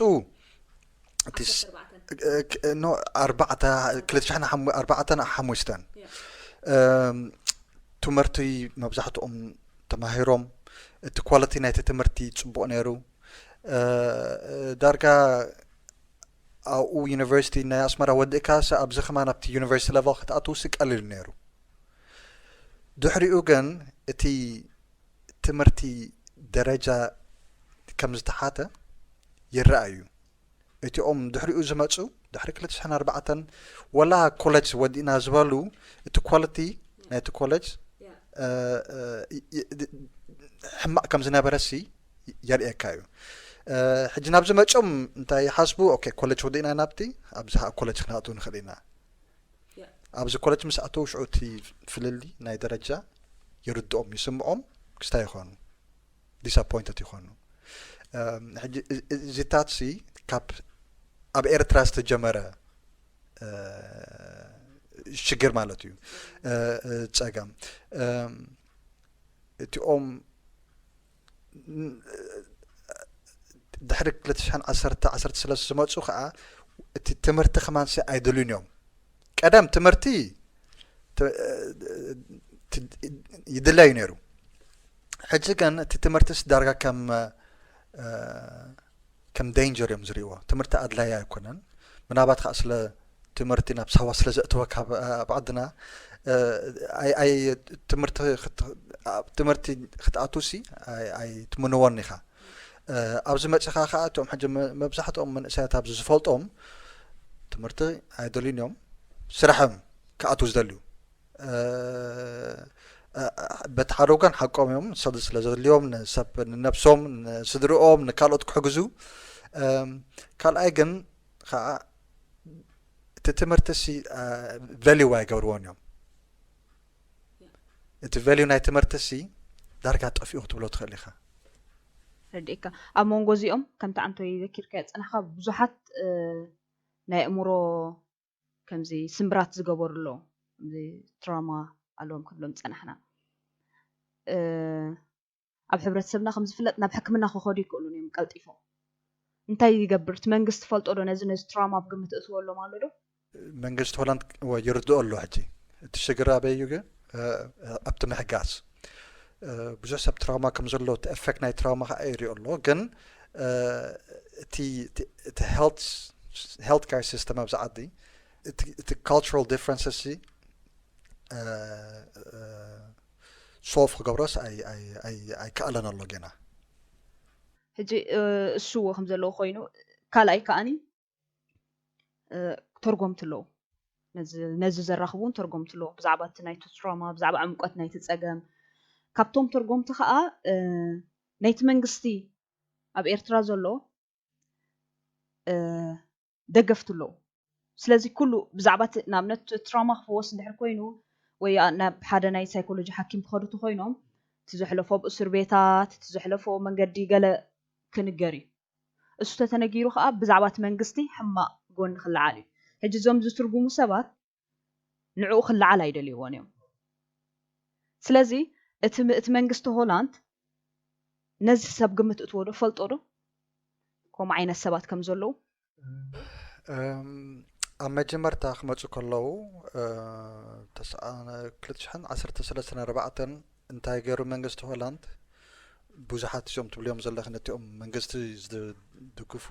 ኣርባዕተን ሓሙሽተን ትምህርቲ መብዛሕትኦም ተማሂሮም፣ እቲ ኳሊቲ ናይቲ ትምህርቲ ፅቡቕ ነይሩ። ዳርጋ ኣብኡ ዩኒቨርሲቲ ናይ ኣስመራ ወዲእካ ሲ ኣብዚ ከማን ኣብቲ ዩኒቨርሲቲ ለቨል ክትኣትው ሲ ቀሊል ነይሩ። ድሕሪኡ ግን እቲ ትምህርቲ ደረጃ ከም ዝተሓተ ይረኣ እዩ። እቲኦም ድሕሪኡ ዝመፁ ድሕሪ ክልተ ሽሕን ኣርባዕተን ወላ ኮለጅ ወዲእና ዝበሉ እቲ ኳሊቲ ናይቲ ኮለጅ ሕማቕ ከም ዝነበረ ሲ የርእየካ እዩ። ሕጂ ናብዚ መፅኦም እንታይ ይሓስቡ? ኦኬ ኮለጅ ወዲእና ናብቲ ኣብዚ ኮለጅ ክንኣትው ንኽእል ኢና። ኣብዚ ኮለጅ ምስ ኣተው ሽዑ እቲ ፍልልይ ናይ ደረጃ ይርድኦም ይስምዖም ክስታይ ይኾኑ ዲስኣፖይንትድ ይኾኑ። ሕጂ እዚታት ሲ ካብ ኣብ ኤርትራ ዝተጀመረ ሽግር ማለት እዩ። ጸገም እቲኦም ድሕሪ ክልተ ሽሕን ዓሰርተ ዓሰርተ ሰለስተ ዝመፁ ከዓ እቲ ትምህርቲ ከማንሲ ኣይደልዩን እዮም። ቀደም ትምህርቲ ይድለዩ ነይሩ። ሕጂ ግን እቲ ትምህርትስ ዳርጋ ከም ከም ዴንጀር እዮም ዝርእይዎ። ትምህርቲ ኣድላይ ኣይኮነን። ምናባት ከዓ ስለ ትምህርቲ ናብ ሳዋ ስለ ዘእተወካ ኣብ ዓድና ትምህርቲ ክትኣቱ ሲ ኣይትምንዎን ኢኻ። ኣብዚ መፂኻ ከዓ እቶም ሕጂ መብዛሕትኦም መንእሰያት ኣብዚ ዝፈልጦም ትምህርቲ ኣይደልዩን እዮም። ስራሕ እዮም ክኣቱ ዝደልዩ። በቲ ሓደ ወገን ሓቆም እዮም ሰብ ስለ ዘድልዮም ንሰብ ንነብሶም ንስድርኦም ንካልኦት ክሕግዙ። ካልኣይ ግን ከዓ እቲ ትምህርቲ ሲ ቨሊዩ ኣይገብርዎን እዮም። እቲ ቨሊዩ ናይ ትምህርቲ ሲ ዳርጋ ጠፊኡ ክትብሎ ትኽእል ኢኻ። ረዲእካ ኣብ መንጎ እዚኦም ከምቲ ዓንቶይ ዘኪርካዮ ዝጸናሕካ ብዙሓት ናይ ኣእምሮ ከምዚ ስምብራት ዝገበሩ ኣለዉ። ከምዚ ትራውማ ኣለዎም ክንብሎም ዝጸናሕና። ኣብ ሕብረተሰብና ከም ዝፍለጥ ናብ ሕክምና ክኸዱ ይክእሉን እዮም ቀልጢፎም። እንታይ ይገብር እቲ መንግስቲ? ፈልጦ ዶ ነዚ ነዚ ትራውማ ኣብ ግምት እእትወሎም ኣሎ ዶ? መንግስቲ ሆላንድ ይርድኦ ኣሎ። ሕጂ እቲ ሽግር ኣበይ እዩ ግን ኣብቲ ምሕጋዝ ብዙሕ ሰብ ትራውማ ከም ዘሎ እቲ ኤፌክት ናይ ትራውማ ከዓ ይሪኦ ኣሎ። ግን እቲ ሄልት ካር ሲስተም ኣብዚ ዓዲ እቲ ካልቸራል ዲፍረንስ ሶልቭ ክገብሮስ ኣይከኣለን ኣሎ ገና። ሕጂ እሱዎ ከም ዘለዎ ኮይኑ ካልኣይ ከዓኒ ተርጎምቲ ኣለዉ። ነዚ ዘራኽቡ እውን ተርጎምቲ ኣለዉ። ብዛዕባ እቲ ናይቲ ትራውማ፣ ብዛዕባ ዕምቆት ናይቲ ጸገም ካብቶም ተርጎምቲ ከዓ ናይቲ መንግስቲ ኣብ ኤርትራ ዘሎ ደገፍቲ ኣለዉ። ስለዚ ኩሉ ብዛዕባ ንኣብነት ትራውማ ክፍወስ እንድሕር ኮይኑ ወይ ናብ ሓደ ናይ ሳይኮሎጂ ሓኪም ክኸዱ ተኮይኖም እቲ ዘሕለፎ ኣብ እስር ቤታት እቲ ዘሕለፎ መንገዲ ገለ ክንገር እዩ። እሱ ተተነጊሩ ከዓ ብዛዕባ እቲ መንግስቲ ሕማቕ ጎኒ ክለዓል እዩ። ሕጂ እዞም ዝትርጉሙ ሰባት ንዕኡ ክለዓል ኣይደልይዎን እዮም። ስለዚ እቲ እቲ መንግስቲ ሆላንድ ነዚ ሰብ ግምት እትዎ ዶ ፈልጦ ዶ ከምኡ ዓይነት ሰባት ከም ዘለዉ? ኣብ መጀመርታ ክመፁ ከለዉ ክልተ ሽሕን ዓሰርተ ሰለስተን ኣርባዕተን እንታይ ገይሩ መንግስቲ ሆላንድ ብዙሓት እዚኦም ትብልዮም ዘለኺ ነቲኦም መንግስቲ ዝድግፉ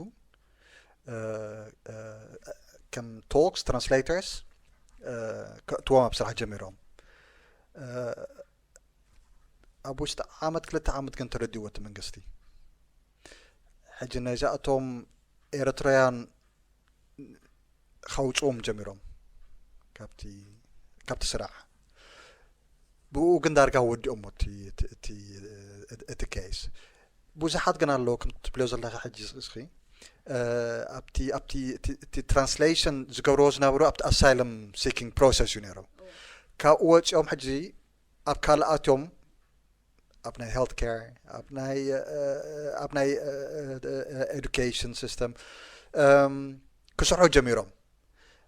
ከም ቶክስ ትራንስሌተርስ ከእትዎም ኣብ ስራሕ ጀሚሮም። ኣብ ውሽጢ ዓመት ክልተ ዓመት ግን ተረዲእዎ እቲ መንግስቲ። ሕጂ ነዚኣቶም ኤርትራውያን ከውፅዎም ጀሚሮም ካብቲ ስራሕ። ብኡ ግን ዳርጋ ወዲኦም እቲ ኬስ። ብዙሓት ግን ኣለዉ ከም ትብልዮ ዘለካ ሕጂ እስኪ ኣብቲ ኣብቲ እቲ ትራንስሌሽን ዝገብርዎ ዝነበሩ ኣብቲ ኣሳይለም ሲኪንግ ፕሮሰስ እዩ ነይሩ። ካብኡ ወፂኦም ሕጂ ኣብ ካልኣቶም ኣብ ናይ ሄልት ኬር ኣብ ናይ ኣብ ናይ ኤዱኬሽን ሲስተም ክስርሑ ጀሚሮም።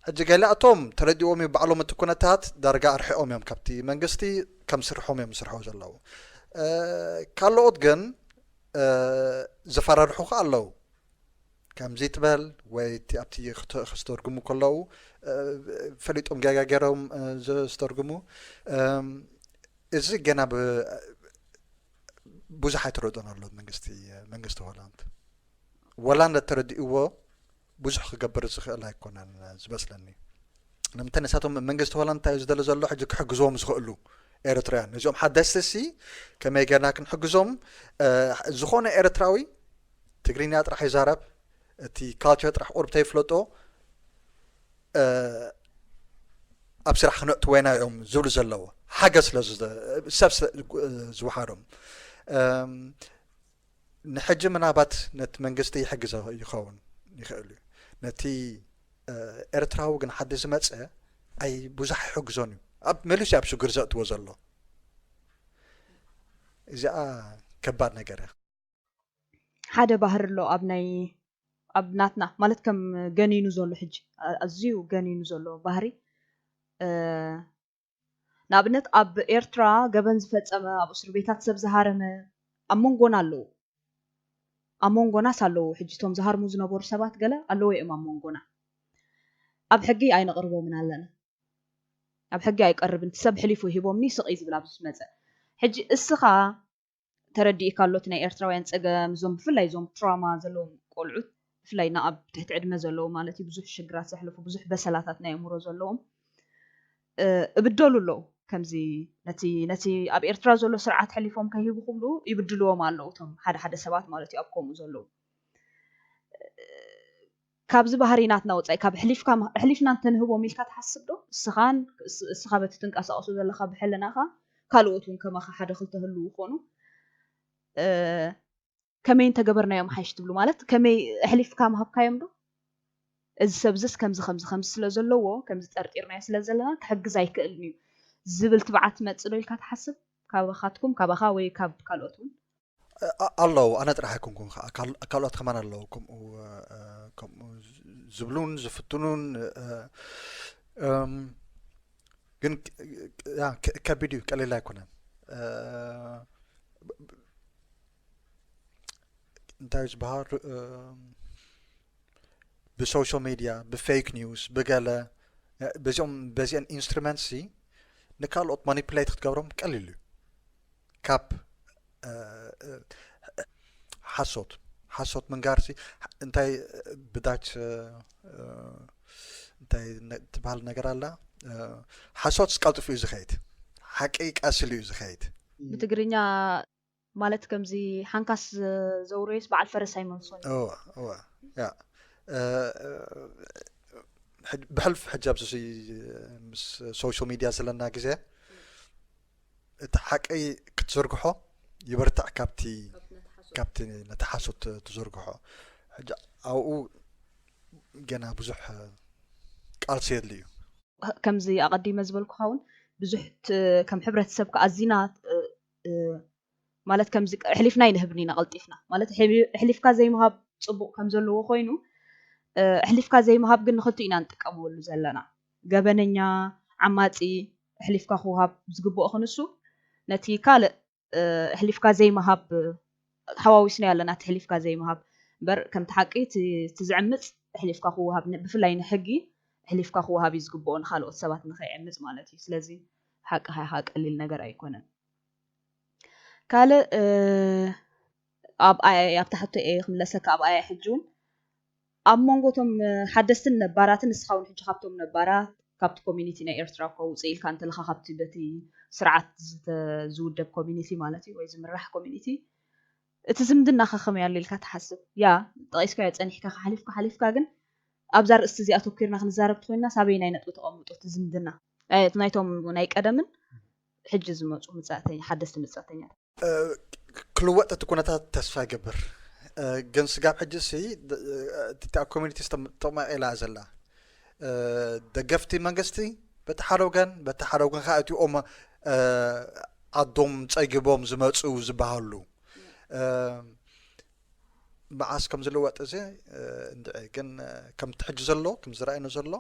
ሕጂ ገሊኣቶም ተረዲዎም እዩ ባዕሎም እቲ ኩነታት ዳርጋ ኣርሒቆም እዮም ካብቲ መንግስቲ ከም ስርሖም እዮም ዝስርሑ ዘለዉ። ካልኦት ግን ዝፈራርሑ ከዓ ኣለዉ። ከምዚ ትበል ወይ ኣብቲ ክተርጉሙ ከለዉ ፈሊጦም ጌጋ ገይሮም ዝተርጉሙ። እዚ ገና ብዙሕ ኣይተረድኦን ኣሎ መንግስቲ መንግስቲ ሆላንድ። ወላ እንተተረዲእዎ ብዙሕ ክገብር ዝኽእል ኣይኮነን ዝመስለኒ። ንምንታይ ንሳቶም መንግስቲ ሆላንድ እንታይ እዩ ዝደሊ ዘሎ ሕጂ ክሕግዝዎም ዝኽእሉ ኤርትራውያን ነዚኦም ሓደስቲ ሲ ከመይ ጌርና ክንሕግዞም ዝኾነ ኤርትራዊ ትግርኛ ጥራሕ ይዛረብ እቲ ካልቸር ጥራሕ ቁርብ ተይፍለጦ ኣብ ስራሕ ክነእትወና እዮም ዝብሉ ዘለዉ ሓገዝ ስለ ሰብ ዝወሓዶም ንሕጂ ምናባት ነቲ መንግስቲ ይሕግዞ ይኸውን ይኽእል እዩ ነቲ ኤርትራዊ ግን ሓዲ ዝመፀ ኣይ ብዙሕ ይሕግዞን እዩ ኣብ መሊሱ ኣብ ሽግር ዘእትዎ ዘሎ እዚኣ ከባድ ነገር እያ ሓደ ባህር ኣሎ ኣብ ናይ ኣብ ናትና ማለት ከም ገኒኑ ዘሎ ሕጂ ኣዝዩ ገኒኑ ዘሎ ባህሪ ንኣብነት ኣብ ኤርትራ ገበን ዝፈጸመ ኣብ እስር ቤታት ሰብ ዝሃረመ ኣብ መንጎና ኣለዉ ኣብ መንጎናስ ኣለዉ ሕጂ እቶም ዝሃርሙ ዝነበሩ ሰባት ገለ ኣለዉ እዮም ኣብ መንጎና ኣብ ሕጊ ኣይነቕርቦምን ኣለና ኣብ ሕጊ ኣይቀርብን እቲ ሰብ ሕሊፉ ሂቦምኒ ስቕ እዩ ዝብል ኣብዚ ዝመፀ ሕጂ እስኻ ተረዲእካ ኣሎ እቲ ናይ ኤርትራውያን ፀገም እዞም ብፍላይ እዞም ትራውማ ዘለዎም ቆልዑት ብፍላይ ናብ ትሕቲ ዕድመ ዘለዉ ማለት እዩ ብዙሕ ሽግራት ዘሕልፉ ብዙሕ በሰላታት ናይ ኣእምሮ ዘለዎም እብደሉ ኣለዉ ከምዚ ነቲ ነቲ ኣብ ኤርትራ ዘሎ ስርዓት ሕሊፎም ከይህቡ ክብሉ ይብድልዎም ኣለዉ እቶም ሓደ ሓደ ሰባት ማለት እዩ ኣብ ከምኡ ዘለዉ ካብዚ ባህሪ ናትና ወፃኢ ካብ ሕሊፍና እንተንህቦም ኢልካ ትሓስብ ዶ እስኻን እስኻ በቲ ትንቀሳቀሱ ዘለካ ብሕልናኻ ካልኦት እውን ከማኻ ሓደ ክልተ ህልው ይኾኑ ከመይ እንተገበርናዮም ሓይሽ ትብሉ ማለት ከመይ ኣሕሊፍካ ምሃብካዮም ዶ እዚ ሰብ ዝስ ከምዚ ከምዚ ከምዚ ስለ ዘለዎ ከምዚ ጠርጢርናዮ ስለ ዘለና ክሕግዝ ኣይክእልን እዩ ዝብል ትብዓት ትመፅእ ዶ ኢልካ ትሓስብ ካባኻትኩም ካባኻ ወይ ካብ ካልኦት እውን ኣለዉ። ኣነ ጥራሕ ኣይኮንኩን ከዓ፣ ካልኦት ከማን ኣለዉ ከምኡ ዝብሉን ዝፍትኑን። ግን ከቢድ እዩ፣ ቀሊል ኣይኮነን። እንታይ ዝበሃል፣ ብሶሻል ሚድያ፣ ብፌክ ኒውስ፣ ብገለ፣ በዚኦም፣ በዚአን ኢንስትሩመንትሲ ንካልኦት ማኒፕሌት ክትገብሮም ቀሊል እዩ። ካብ ሓሶት ሓሶት ምንጋርሲ እንታይ ብዳች እንታይ ትበሃል ነገር ኣላ። ሓሶት ቀልጥፉ እዩ ዝኸይድ፣ ሓቂ ቀስሉ እዩ ዝኸይድ። ብትግርኛ ማለት ከምዚ ሓንካስ ዘውረዮስ በዓል ፈረስ ኣይመልሶን። ብሕልፊ ሕጂ ኣብዚ ምስ ሶሻል ሚድያ ዘለና ግዜ እቲ ሓቂ ክትዝርግሖ ይበርታዕ ካብቲ ካብቲ ነቲ ሓሶት ትዘርግሖ። ሕጂ ኣብኡ ገና ብዙሕ ቃልሲ የድሊ እዩ። ከምዚ ኣቐዲመ ዝበልኩኻ እውን ብዙሕ ከም ሕብረተሰብ ከኣዚና ማለት ከምዚ ኣሕሊፍና ኣይንህብን ኢና ቀልጢፍና። ማለት ኣሕሊፍካ ዘይምሃብ ፅቡቕ ከም ዘለዎ ኮይኑ ኣሕሊፍካ ዘይምሃብ ግን ንኽልቲኡ ኢና ንጥቀመሉ ዘለና። ገበነኛ፣ ዓማፂ ኣሕሊፍካ ክወሃብ ዝግብኦ ክንሱ ነቲ ካልእ ኣሕሊፍካ ዘይምሃብ ሓዋዊስናዮ ኣለና። እቲ ኣሕሊፍካ ዘይምሃብ እምበር ከምቲ ሓቂ እቲ ዝዕምፅ ኣሕሊፍካ ክወሃብ ብፍላይ ንሕጊ ኣሕሊፍካ ክወሃብ እዩ ዝግብኦ ንካልኦት ሰባት ንኸይዕምፅ ማለት እዩ። ስለዚ ሓቅኻ ኢኻ ቀሊል ነገር ኣይኮነን። ካልእ ኣብኣ ኣብታ ሕቶ እየ ክምለሰካ። ኣብኣ ሕጂ እውን ኣብ መንጎ እቶም ሓደስትን ነባራትን ንስኻ እውን ሕጂ ካብቶም ነባራት ካብቲ ኮሚኒቲ ናይ ኤርትራ እኮ ውፅእ ኢልካ እንተለካ ካብቲ በቲ ስርዓት ዝውደብ ኮሚኒቲ ማለት እዩ ወይ ዝምራሕ ኮሚኒቲ እቲ ዝምድና ከ ከመይ ኣሎ ኢልካ ትሓስብ? ያ ጠቒስካዮ ጸኒሕካ ሓሊፍካ ሓሊፍካ ግን ኣብዛ ርእስቲ እዚኣ ኣተኪርና ክንዛረብ ተኮይንና ሳበይ ናይ ነጥቢ ተቐምጦ እቲ ዝምድና ናይቶም ናይ ቀደምን ሕጂ ዝመፁ መፃእተኛ ሓደስቲ መፃእተኛታት ክልወጥ እቲ ኩነታት ተስፋ ይገብር። ግን ስጋብ ሕጂ ሲ እታ ኮሚኒቲ ተጠማቂላ ዘላ ደገፍቲ መንግስቲ በቲ ሓደ ወገን በቲ ሓደ ወገን ከዓ እቲኦም ዓዶም ፀጊቦም ዝመፁ ዝበሃሉ መዓስ ከም ዝልወጥ እዚ እንድዒ ግን ከምቲ ሕጂ ዘሎ ከም ዝረኣየኒ ዘሎ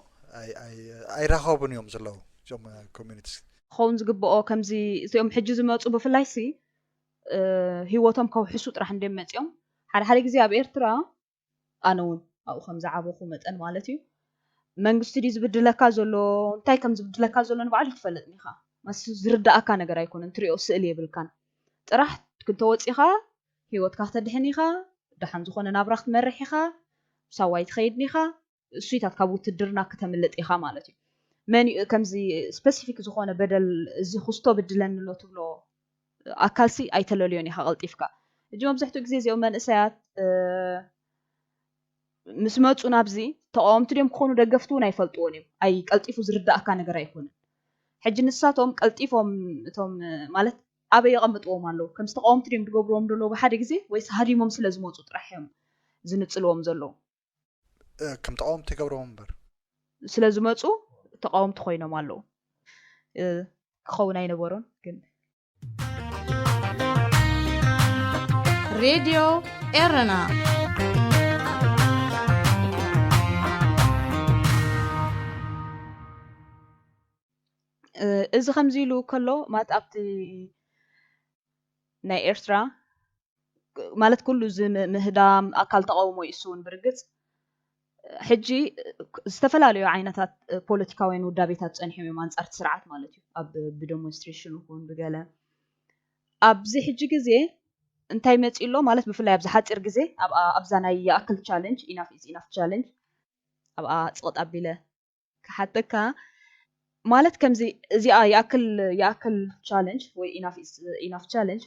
ኣይራኸቡን እዮም ዘለዉ እዞም ኮሚኒቲ ክኸውን ዝግብኦ ከምዚ እዚኦም ሕጂ ዝመፁ ብፍላይ ሲ ህይወቶም ከውሕሱ ጥራሕ እንድዮም መፂኦም ሓደ ሓደ ግዜ ኣብ ኤርትራ ኣነ እውን ኣብኡ ከም ዝዓበኹ መጠን ማለት እዩ መንግስቲ ድዩ ዝብድለካ ዘሎ እንታይ ከም ዝብድለካ ዘሎ ንባዕሉ ትፈልጥን ኢኻ መስ ዝርዳእካ ነገር ኣይኮነን ትሪኦ ስእሊ የብልካን ጥራሕ ክንተወፂኻ ህይወትካ ክተድሕን ኢኻ ደሓን ዝኾነ ናብራ ክትመርሕ ኢኻ ሳዋይ ትኸይድን ኢኻ እሱይታት ካብ ውትድርና ክተምልጥ ኢኻ ማለት እዩ መን ከምዚ ስፐሲፊክ ዝኾነ በደል እዚ ክስቶ ብድለኒ ኣሎ ትብሎ ኣካልሲ ኣይተለልዮን ኢኻ ቀልጢፍካ ሕጂ መብዛሕትኡ ግዜ እዚኦም መንእሰያት ምስ መፁ ናብዚ ተቃወምቲ ድዮም ክኾኑ ደገፍቲ እውን ኣይፈልጥዎን እዮም ኣይ ቀልጢፉ ዝርዳእካ ነገር ኣይኮነን ሕጂ ንሳቶም ቀልጢፎም እቶም ማለት ኣበይ የቐምጥዎም ኣለዉ ከምዚ ተቃወምቲ ድዮም ዝገብርዎም ዘለዉ ብሓደ ግዜ ወይስ ሃዲሞም ስለ ዝመፁ ጥራሕ እዮም ዝንፅልዎም ዘለዉ ከም ተቃወምቲ ይገብርዎም እምበር ስለ ዝመፁ ተቃወምቲ ኮይኖም ኣለዉ ክኸውን ኣይነበሮን ግን ሬድዮ ኤረና እዚ ከምዚ ኢሉ ከሎ ማለት ኣብቲ ናይ ኤርትራ ማለት ኩሉ እዚ ምህዳም ኣካል ተቃውሞ ይእሱ እውን ብርግፅ ሕጂ ዝተፈላለዩ ዓይነታት ፖለቲካውያን ውዳቤታት ፀኒሖም እዮም ኣንፃርቲ ስርዓት ማለት እዩ ኣብ ብደሞንስትሬሽን ይኹን ብገለ ኣብዚ ሕጂ ግዜ እንታይ መፂ ኣሎ ማለት ብፍላይ ኣብዚ ሓፂር ግዜ ኣብዛ ናይ ይኣክል ቻለንጅ ኢናፍ ኢዝ ኢናፍ ቻለንጅ ኣብኣ ፅቕጥ ኣቢለ ክሓተካ ማለት ከምዚ እዚኣ ይኣክል ይኣክል ቻለንጅ ወይ ኢናፍ ኢዝ ኢናፍ ቻለንጅ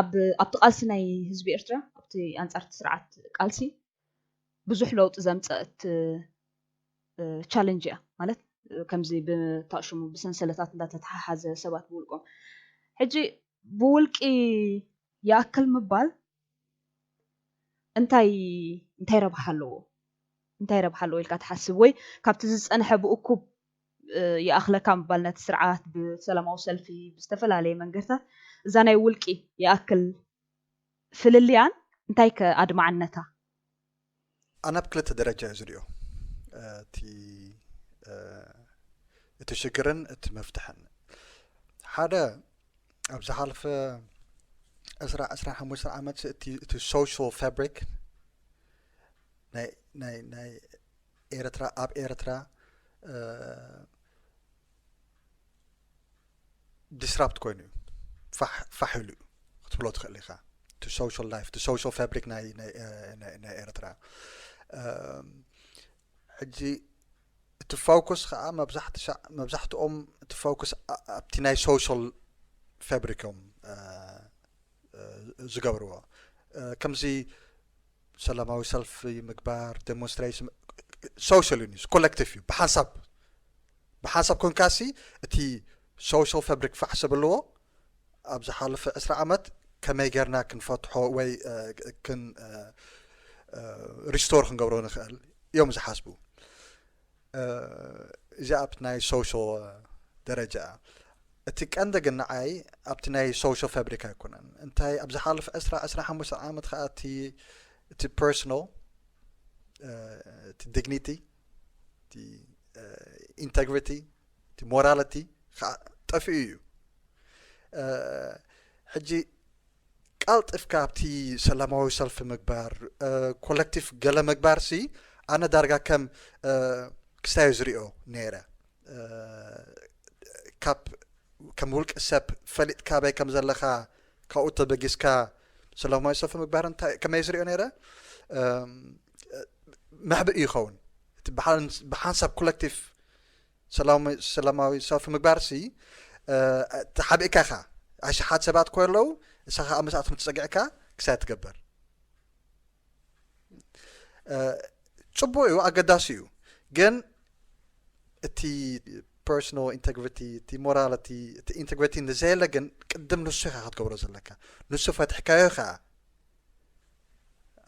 ኣብ ኣብቲ ቃልሲ ናይ ህዝቢ ኤርትራ ኣብቲ ኣንጻርቲ ስርዓት ቃልሲ ብዙሕ ለውጢ ዘምፀአት ቻለንጅ እያ ማለት ከምዚ ብታሽሙ ብሰንሰለታት እንዳተተሓሓዘ ሰባት ብውልቆም ሕጂ ብውልቂ ይኣክል ምባል እንታይ እንታይ ረብሓ ኣለዎ እንታይ ረብሓ ኣለዎ ኢልካ ትሓስብ ወይ ካብቲ ዝፀንሐ ብእኩብ ይኣኽለካ ምባል ነቲ ስርዓት ብሰላማዊ ሰልፊ ብዝተፈላለየ መንገድታት እዛ ናይ ውልቂ ይኣክል ፍልልያን እንታይ ከ ኣድማዕነታ? ኣነ ኣብ ክልተ ደረጃ እየ ዝሪኦ እቲ እቲ ሽግርን እቲ መፍትሕን። ሓደ ኣብ ዝሓለፈ ዕስራ ዕስራ ሓሙሽተ ዓመት እቲ social fabric ናይ ናይ ናይ ኤርትራ ኣብ ኤርትራ disrupt ኮይኑ እዩ ፋሕ ኢሉ እዩ ክትብሎ ትኽእል ኢኻ። እቲ social life እቲ social fabric ናይ ኤርትራ ሕጂ እቲ focus ከዓ መብዛሕትኦም እቲ focus ኣብቲ ናይ social fabric እዮም ዝገብርዎ። ከምዚ ሰላማዊ ሰልፊ ምግባር፣ demonstration፣ social እዩ፣ collective እዩ። ብሓንሳብ ብሓንሳብ ኮንካሲ እቲ social fabric ፋሕ ሰብ ኣለዎ። ኣብ ዝሓለፈ ዕስራ ዓመት ከመይ ጌርና ክንፈትሖ ወይ ክን restore ክንገብሮ ንኽእል እዮም ዝሓስቡ። እዚ ኣብ ናይ social ደረጃ እቲ ቀንዲ ግን ንዓይ ኣብቲ ናይ social fabric ኣይኮነን። እንታይ ኣብ ዝሓለፈ ዕስራ ዕስራ ሓሙሽተ ዓመት ከዓ እቲ እቲ personal እቲ dignity እቲ integrity እቲ morality ከዓ ጠፊኡ እዩ። ሕጂ ቀልጢፍካ ኣብቲ ሰላማዊ ሰልፊ ምግባር collective ገለ ምግባር ሲ ኣነ ዳርጋ ከም ክስታይ ዝሪኦ ነይረ። ካብ ከም ውልቂ ሰብ ፈሊጥካ በይ ከም ዘለኻ ካብኡ ተበጊስካ ሰላማዊ ሰልፊ ምግባር እንታይ ከመይ ዝሪኦ ነይረ መሕብእ ይኸውን። ብሓንሳብ collective ሰላማዊ ሰልፊ ምግባር ሲ ተሓቢእካ ኢኻ። ኣሽሓት ሰባት ኮ ኣለዉ እሳኻ ኣብ መስኣቶም ተፀጊዕካ ክሳይ ትገብር። ፅቡቅ እዩ፣ ኣገዳሲ እዩ። ግን እቲ personal integrity እቲ morality እቲ integrity ንዘየለ ግን ቅድም ንሱ ኢኻ ክትገብሮ ዘለካ። ንሱ ፈትሕካዮ ከዓ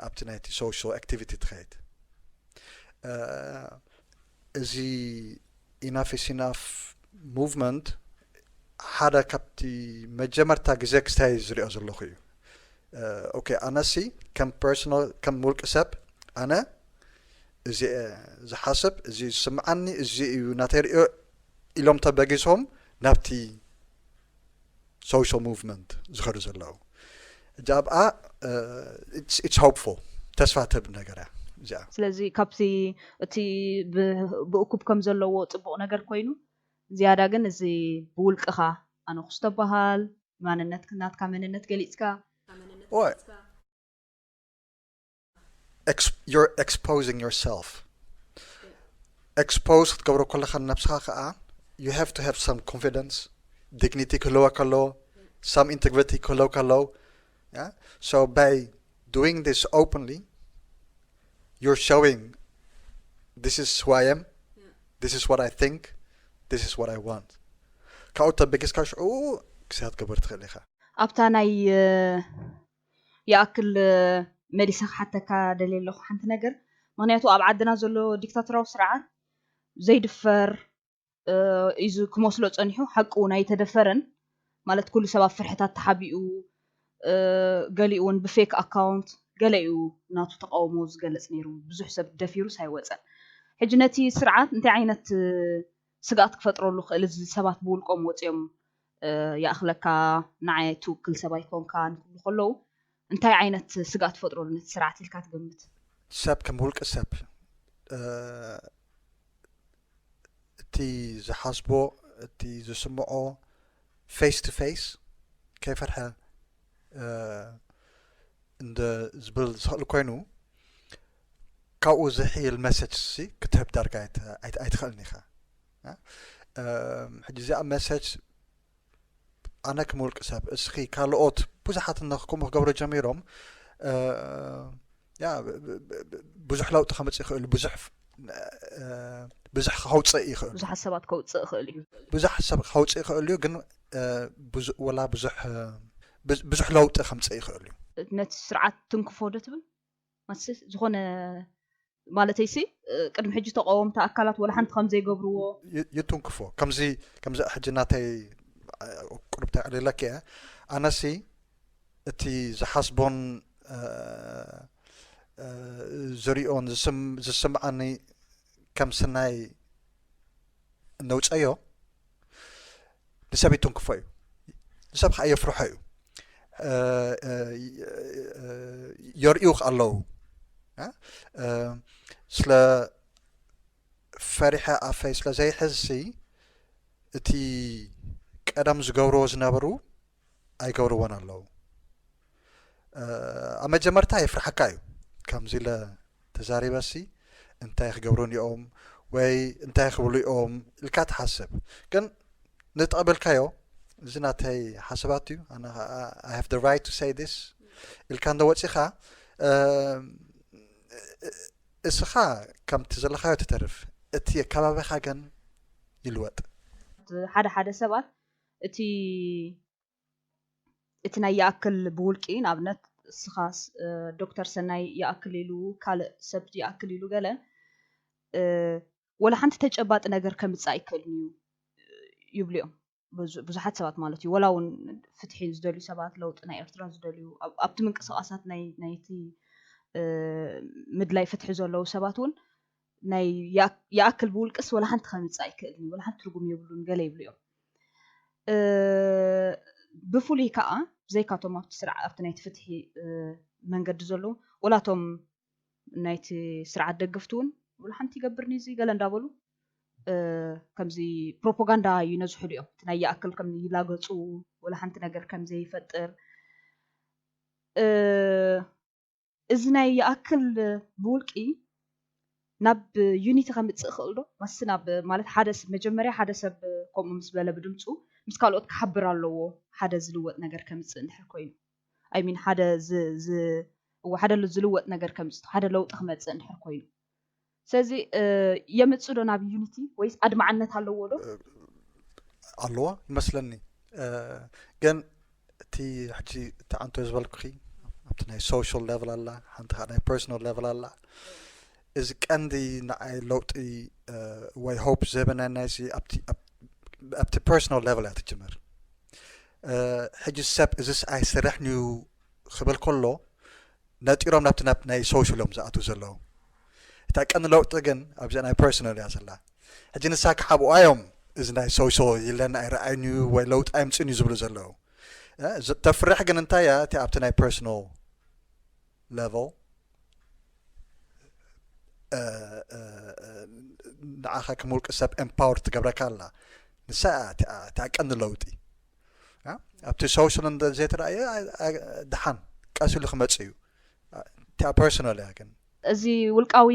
ኣብቲ ናይቲ social activity ትኸይድ። እዚ enough is enough movement ሓደ ካብቲ መጀመርታ ግዜ ክስታይ ዝሪኦ ዘለኹ እዩ። okay ኣነሲ ከም personal ከም ውልቂ ሰብ ኣነ እዚ ዝሓስብ እዚ ዝስምዓኒ እዚ እዩ ናተይ ሪኦ ኢሎም ተበጊሶም ናብቲ social movement ዝኸዱ ዘለዉ። እዛ ኣብኣ it's hopeful ተስፋ ትህብ ነገር እያ እዚኣ። ስለዚ ካብቲ እቲ ብእኩብ ከም ዘለዎ ፅቡቕ ነገር ኮይኑ ዝያዳ ግን እዚ ብውልቅኻ ኣነ ኩስተበሃል ማንነት ናትካ መንነት ገሊፅካ You're exposing yourself. Expose ክትገብሮ ከለኻ ንነብስኻ ከዓ you have to have some confidence, dignity ክህልወካ ኣለዎ፣ some integrity ክህልወካ ኣለዎ። So by doing this openly you're showing this is who I am, this is what I think, this is what I want. ካብኡ ተበጊስካ ሽዑ ክስታይ ክትገብር ትኽእል ኢኻ። ኣብታ ናይ ይኣክል መሊሰ ክሓተካ ደልየ ኣለኹ ሓንቲ ነገር። ምኽንያቱ ኣብ ዓድና ዘሎ ዲክታቶራዊ ስርዓት ዘይድፈር እዩ ክመስሎ ፀኒሑ፣ ሓቂ እውን ኣይተደፈረን። ማለት ኩሉ ሰብ ኣብ ፍርሕታት ተሓቢኡ፣ ገሊኡ እውን ብፌክ ኣካውንት ገለ እዩ ናቱ ተቃውሞ ዝገልፅ ነይሩ። ብዙሕ ሰብ ደፊሩስ ኣይወፀን። ሕጂ ነቲ ስርዓት እንታይ ዓይነት ስግኣት ክፈጥረሉ ክእል? እዚ ሰባት ብውልቆም ወፂኦም ይኣኽለካ፣ ንዓይ ትውክል ሰብ ኣይኮንካን ክብሉ ከለዉ እንታይ ዓይነት ስግኣት ትፈጥረሉ ነቲ ስርዓት ኢልካ ትገምት? ሰብ ከም ውልቂ ሰብ እቲ ዝሓስቦ እቲ ዝስምዖ face to face ከይፈርሐ እንደ ዝብል ዝኽእል ኮይኑ ካብኡ ዝሕይል message ሲ ክትህብ ዳርጋ ኣይትኽእልን ኢኻ። ሕጂ እዚኣ message ኣነ ከም ውልቂ ሰብ እስኺ ካልኦት ብዙሓት እነኽኩምኡ ክገብሩ ጀሚሮም ብዙሕ ለውጢ ከምፅእ ይኽእል ብዙሕ ብዙሕ ከውፅእ ይኽእል ብዙሓት ሰባት ከውፅእ ይኽእል እዩ። ብዙሕ ሰብ ከውፅእ ይኽእል እዩ ግን ወላ ብዙሕ ብዙሕ ለውጢ ከምፅእ ይኽእል እዩ። ነቲ ስርዓት ትንክፎ ዶ ትብል? ዝኾነ ማለተይሲ ቅድሚ ሕጂ ተቃወምቲ ኣካላት ወላ ሓንቲ ከም ዘይገብርዎ ይትንክፎ። ከምዚ ከምዚ ሕጂ ናተይ ቁርብታ ዕልለኪ እየ ኣነሲ እቲ ዝሓስቦን ዝሪኦን ዝስምዓኒ ከም ሰናይ ነውፀዮ ንሰብ ይትንክፎ እዩ። ንሰብ ከዓ የፍርሖ እዩ። የርእዩ ኣለዉ። ስለ ፈሪሐ ኣፈይ ስለ ዘይሕዝሲ እቲ ቀደም ዝገብርዎ ዝነበሩ ኣይገብርዎን ኣለዉ። ኣብ መጀመርታ የፍርሓካ እዩ። ከምዚ ኢለ ተዛሪበሲ እንታይ ክገብሩን እዮም ወይ እንታይ ክብሉ እዮም ኢልካ ትሓስብ። ግን ንተቐበልካዮ፣ እዚ ናተይ ሓሳባት እዩ፣ ኣነ I have the right to say this ኢልካ እንዶ ወፂኻ፣ እስኻ ከምቲ ዘለኻዮ ትተርፍ፣ እቲ ከባቢኻ ግን ይልወጥ። ሓደ ሓደ ሰባት እቲ እቲ ናይ ይኣክል ብውልቂ፣ ንኣብነት እስኻስ ዶክተር ሰናይ ይኣክል ኢሉ፣ ካልእ ሰብ ይኣክል ኢሉ ገለ ወላ ሓንቲ ተጨባጢ ነገር ከምፅእ ኣይክእልን እዩ ይብሉ እዮም ብዙሓት ሰባት ማለት እዩ። ወላ እውን ፍትሒ ዝደልዩ ሰባት፣ ለውጢ ናይ ኤርትራ ዝደልዩ፣ ኣብቲ ምንቅስቃሳት ናይቲ ምድላይ ፍትሒ ዘለዉ ሰባት እውን ናይ ይኣክል ብውልቅስ ወላ ሓንቲ ከምፅእ ኣይክእልን እዩ፣ ወላ ሓንቲ ትርጉም የብሉን ገለ ይብሉ እዮም። ብፍሉይ ከዓ ብዘይካቶም ኣብቲ ስርዓት ኣብቲ ናይቲ ፍትሒ መንገዲ ዘለዉ ወላቶም ናይቲ ስርዓት ደገፍቲ እውን ወላ ሓንቲ ይገብርኒ እዚ ገለ እንዳበሉ ከምዚ ፕሮፓጋንዳ ይነዝሕሉ እዮም። እቲ ናይ ይኣክል ከም ይላገፁ ወላ ሓንቲ ነገር ከም ዘይፈጥር እዚ ናይ ይኣክል ብውልቂ ናብ ዩኒቲ ከምፅእ ይኽእል ዶ? ማስ ናብ ማለት ሓደ ሰብ መጀመርያ ሓደ ሰብ ከምኡ ምስ በለ ብድምፁ ምስ ካልኦት ክሓብር ኣለዎ። ሓደ ዝልወጥ ነገር ከምፅእ እንድሕር ኮይኑ I mean ሓደ እወ ሓደ ዝልወጥ ነገር ከምፅእ ሓደ ለውጢ ክመፅእ እንድሕር ኮይኑ ስለዚ የምፅእ ዶ ናብ ዩኒቲ ወይስ ኣድማዕነት ኣለዎ ዶ? ኣለዎ ይመስለኒ። ግን እቲ ሕጂ እቲ ኣንቶ ዝበልኩኺ ኣብቲ ናይ social level ኣላ፣ ሓንቲ ከዓ ናይ personal level ኣላ። እዚ ቀንዲ ንዓይ ለውጢ ወይ hope ዝህበና ናይዚ ኣብቲ personal level እያ ትጅምር። ሕጂ ሰብ እዚስ ኣይስርሕን እዩ ክብል ከሎ ነጢሮም ናብቲ ናብ ናይ social እዮም ዝኣትዉ ዘለዉ። እታ ቀንዲ ለውጢ ግን ኣብዚኣ ናይ personal እያ ዘላ። ሕጂ ንሳ ክሓብኡዋ እዮም እዚ ናይ social ኢለን ኣይረኣዩን እዩ ወይ ለውጢ ኣይምፅእን እዩ ዝብሉ ዘለዉ። ተፍርሕ ግን እንታይ እያ እቲ ኣብቲ ናይ personal level ንዓኻ ከም ውልቂ ሰብ empower ትገብረካ ኣላ። ንሳ እያ እታ ቀንዲ ለውጢ። ኣብቲ social እንተ ዘይተረኣየ ደሓን ቀስ ኢሉ ክመፅእ እዩ። እቲኣ personal እያ ግን እዚ ውልቃዊ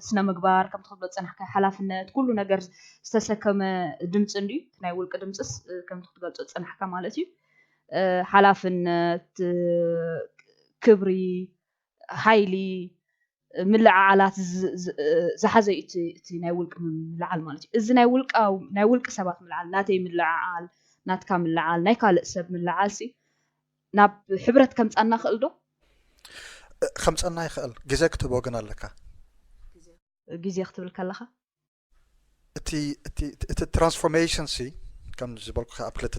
ስነ ምግባር ከምቲ ክትብሎ ዝፀናሕካ ሓላፍነት ኩሉ ነገር ዝተሰከመ ድምፂ እንድዩ። ናይ ውልቂ ድምፅስ ከምቲ ክትገልፆ ዝፀናሕካ ማለት እዩ። ሓላፍነት፣ ክብሪ፣ ሓይሊ፣ ምልዕዓላት ዝሓዘ እዩ እቲ ናይ ውልቂ ምልዓል ማለት እዩ። እዚ ናይ ውልቂ ሰባት ምልዓል፣ ናተይ ምልዕዓል፣ ናትካ ምልዓል፣ ናይ ካልእ ሰብ ምልዓል ሲ ናብ ሕብረት ከምፃና ክእል ዶ? ከምፀና ይኽእል። ግዜ ክትህቦ ግን ኣለካ። ግዜ ክትብል ከለካ እቲ transformation ሲ ከም ዝበልኩ ኣብ ክልተ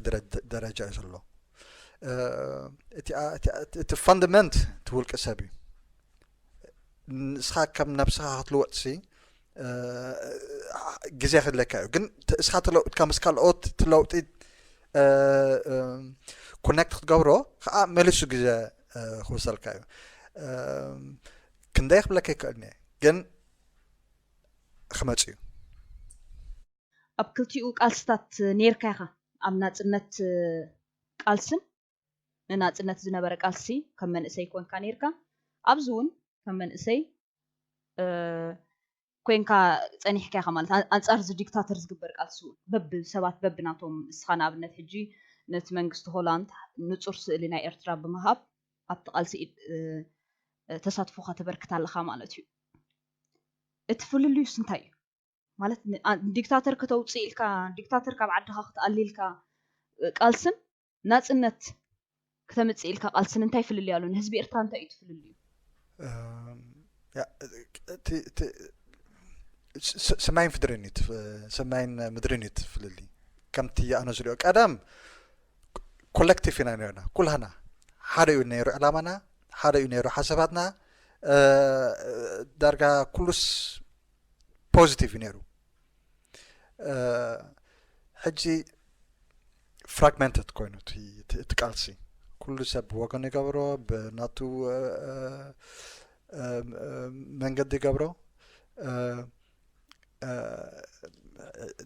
ደረጃ እዩ ዘሎ። እቲ fundament እቲ ውልቂ ሰብ እዩ። ንስኻ ከም ነብስኻ ክትልወጥ ሲ ግዜ ክድለካ እዩ። ግን እስኻ ትለውጥካ ምስ ካልኦት ትለውጢ connect ክትገብሮ ከዓ መሊሱ ግዜ ክወስደልካ እዩ። ክንደይ ክብለካ ይክእል እየ ግን ክመፅ እዩ። ኣብ ክልቲኡ ቃልስታት ነይርካ ኢኻ። ኣብ ናፅነት ቃልስን ንናፅነት ዝነበረ ቃልሲ ከም መንእሰይ ኮንካ ነይርካ። ኣብዚ እውን ከም መንእሰይ ኮንካ ፀኒሕካ ኢኻ ማለት ኣንፃር እዚ ዲክታተር ዝግበር ቃልሲ እውን በቢ ሰባት በቢ ናቶም እስኻ ንኣብነት ሕጂ ነቲ መንግስቲ ሆላንድ ንፁር ስእሊ ናይ ኤርትራ ብምሃብ ኣብቲ ቃልሲ ተሳትፎኻ ተበርክት ኣለኻ ማለት እዩ። እቲ ፍልልዩስ እንታይ እዩ? ማለት ዲክታተር ከተውፅእ ኢልካ ዲክታተር ካብ ዓድኻ ክትኣሊ ኢልካ ቃልስን ናፅነት ክተምፅእ ኢልካ ቃልስን እንታይ ፍልልይ ኣሎ? ንህዝቢ ኤርትራ እንታይ እዩ ትፍልልዩ? ሰማይን ፍድርን ሰማይን ምድርን እዩ ትፍልልይ። ከምቲ ኣነ ዝሪኦ ቀደም ኮሌክቲቭ ኢና ነርና ኩላህና ሓደ እዩ ነይሩ ዕላማና፣ ሓደ እዩ ነይሩ ሓሳባትና። እ፣ ዳርጋ ኩሉስ ፖዚቲቭ እዩ ነይሩ። እ፣ ሕጂ ፍራግመንትድ ኮይኑ እቲ፣ እቲ፣ እቲ ቃልሲ ኩሉ ሰብ ብወገኑ ይገብሮ፣ ብናቱ፣ እ፣ እ፣ እ፣ መንገዲ ይገብሮ። እ፣ እ፣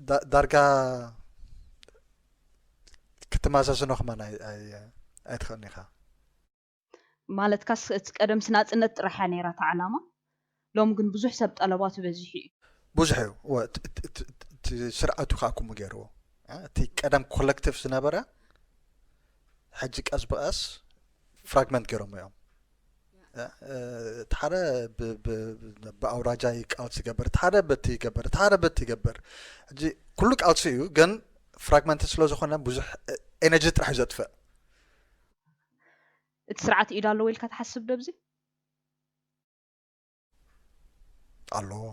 ዳ-፣ ዳርጋ ክትመዛዘኖ ከማን ኣይ-፣ ኣይ-፣ ኣይትኽእልን ኢኻ። ማለትካስ እቲ ቀደምሲ ናጽነት ጥራሕ እያ ነይራ እታ ዕላማ፣ ሎም ግን ብዙሕ ሰብ ጠለባቱ በዚሑ እዩ። ብዙሕ እዩ። ወ-፣ እቲ፣ እቲ፣ እቲ፣ እቲ ስርዓቱ ከዓ ከምኡ ገይርዎ። እ፣ እቲ ቀደም ኮለክቲቭ ዝነበረ ሕጂ ቀስ ብቐስ ፍራግመንት ገይሮም እዮም። እ፣ እቲ ሓደ ብ-፣ ብ-፣ ብኣውራጃ ቃልሲ ይገብር፣ እቲ ሓደ በቲ ይገብር፣ እቲ ሓደ በቲ ይገብር። ሕጂ ኩሉ ቃልሲ እዩ፣ ግን ፍራግመንት ስለ ዝኾነ ብዙሕ ኤነርጂ ጥራሕ እዩ ዘጥፍእ። እቲ ስርዓት ኢድ ኣለዎ ኢልካ ትሓስብ ዶ ኣብዚ? ኣለዎ፣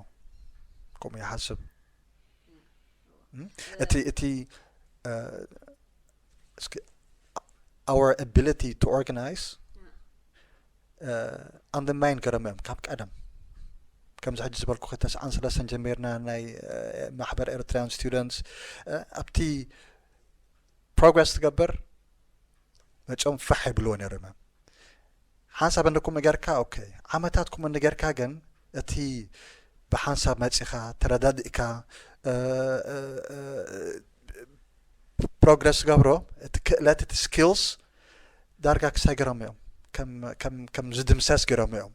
ከምኡ ይሓስብ። እም? እቲ፣ እቲ፣ እ፣ እስኪ፣ our ability to organize፣ እ፣ undermine ገይሮም እዮም ካብ ቀደም። ከምዚ ሕጂ ዝበልኩ ተስዓን ሰለስተን ጀሚርና ናይ፣ እ፣ ማሕበር ኤርትራውያን ስቱደንትስ፣ እ፣ ኣብቲ ፕሮግረስ ትገብር መፂኦም ፋሕ ይብልዎ ነይሮም እዮም። ሓንሳብ እንድኩም ጌርካ፣ ኦኬ፣ ዓመታት ኩም እንጌርካ ግን እቲ ብሓንሳብ መፂኻ ተረዳዲእካ፣ እ፣ እ፣ እ፣ ፕሮግረስ ገብሮ፣ እቲ ክእለት፣ እቲ ስኪልስ ዳርጋ ክሳይ ገይሮም እዮም። ከም፣ ከም፣ ከም ዝድምሰስ ገይሮም እዮም።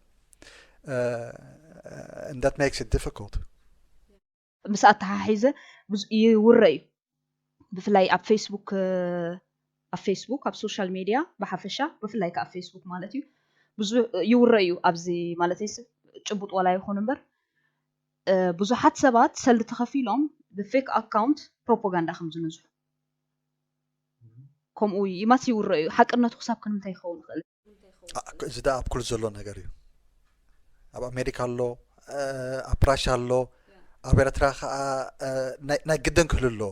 እ፣ and that makes it difficult። ምስ ኣተሓሒዘ ብዙ-፣ ይውረ እዩ። ብፍላይ ኣብ ፌስቡክ፣ ኣብ ፌስቡክ፣ ኣብ ሶሻል ሜድያ ብሓፈሻ፣ ብፍላይ ከኣ ኣብ ፌስቡክ ማለት እዩ፣ ብዙ ይውረ እዩ። ኣብዚ ማለተይ ስ-፣ ጭቡጥ ዋላ ይኹን እምበር፣ እ፣ ብዙሓት ሰባት ሰልዲ ተኸፊሎም ብፌክ ኣካውንት ፕሮፓጋንዳ ከም ዝነዝሑ፣ ከምኡ ይማስ ይውረ እዩ። ሓቅነቱ ክሳብ ክንምንታይ ክኸውን ይኽእል? አ-፣ እዚ ደኣ ኣብ ኩሉ ዘሎ ነገር እዩ። ኣብ ኣሜሪካ ኣሎ፣ እ፣ ኣብ ራሻ ኣሎ፣ ኣብ ኤርትራ ከዓ፣ እ፣ ናይ፣ ናይ ግድን ክህሉ ኣለዎ።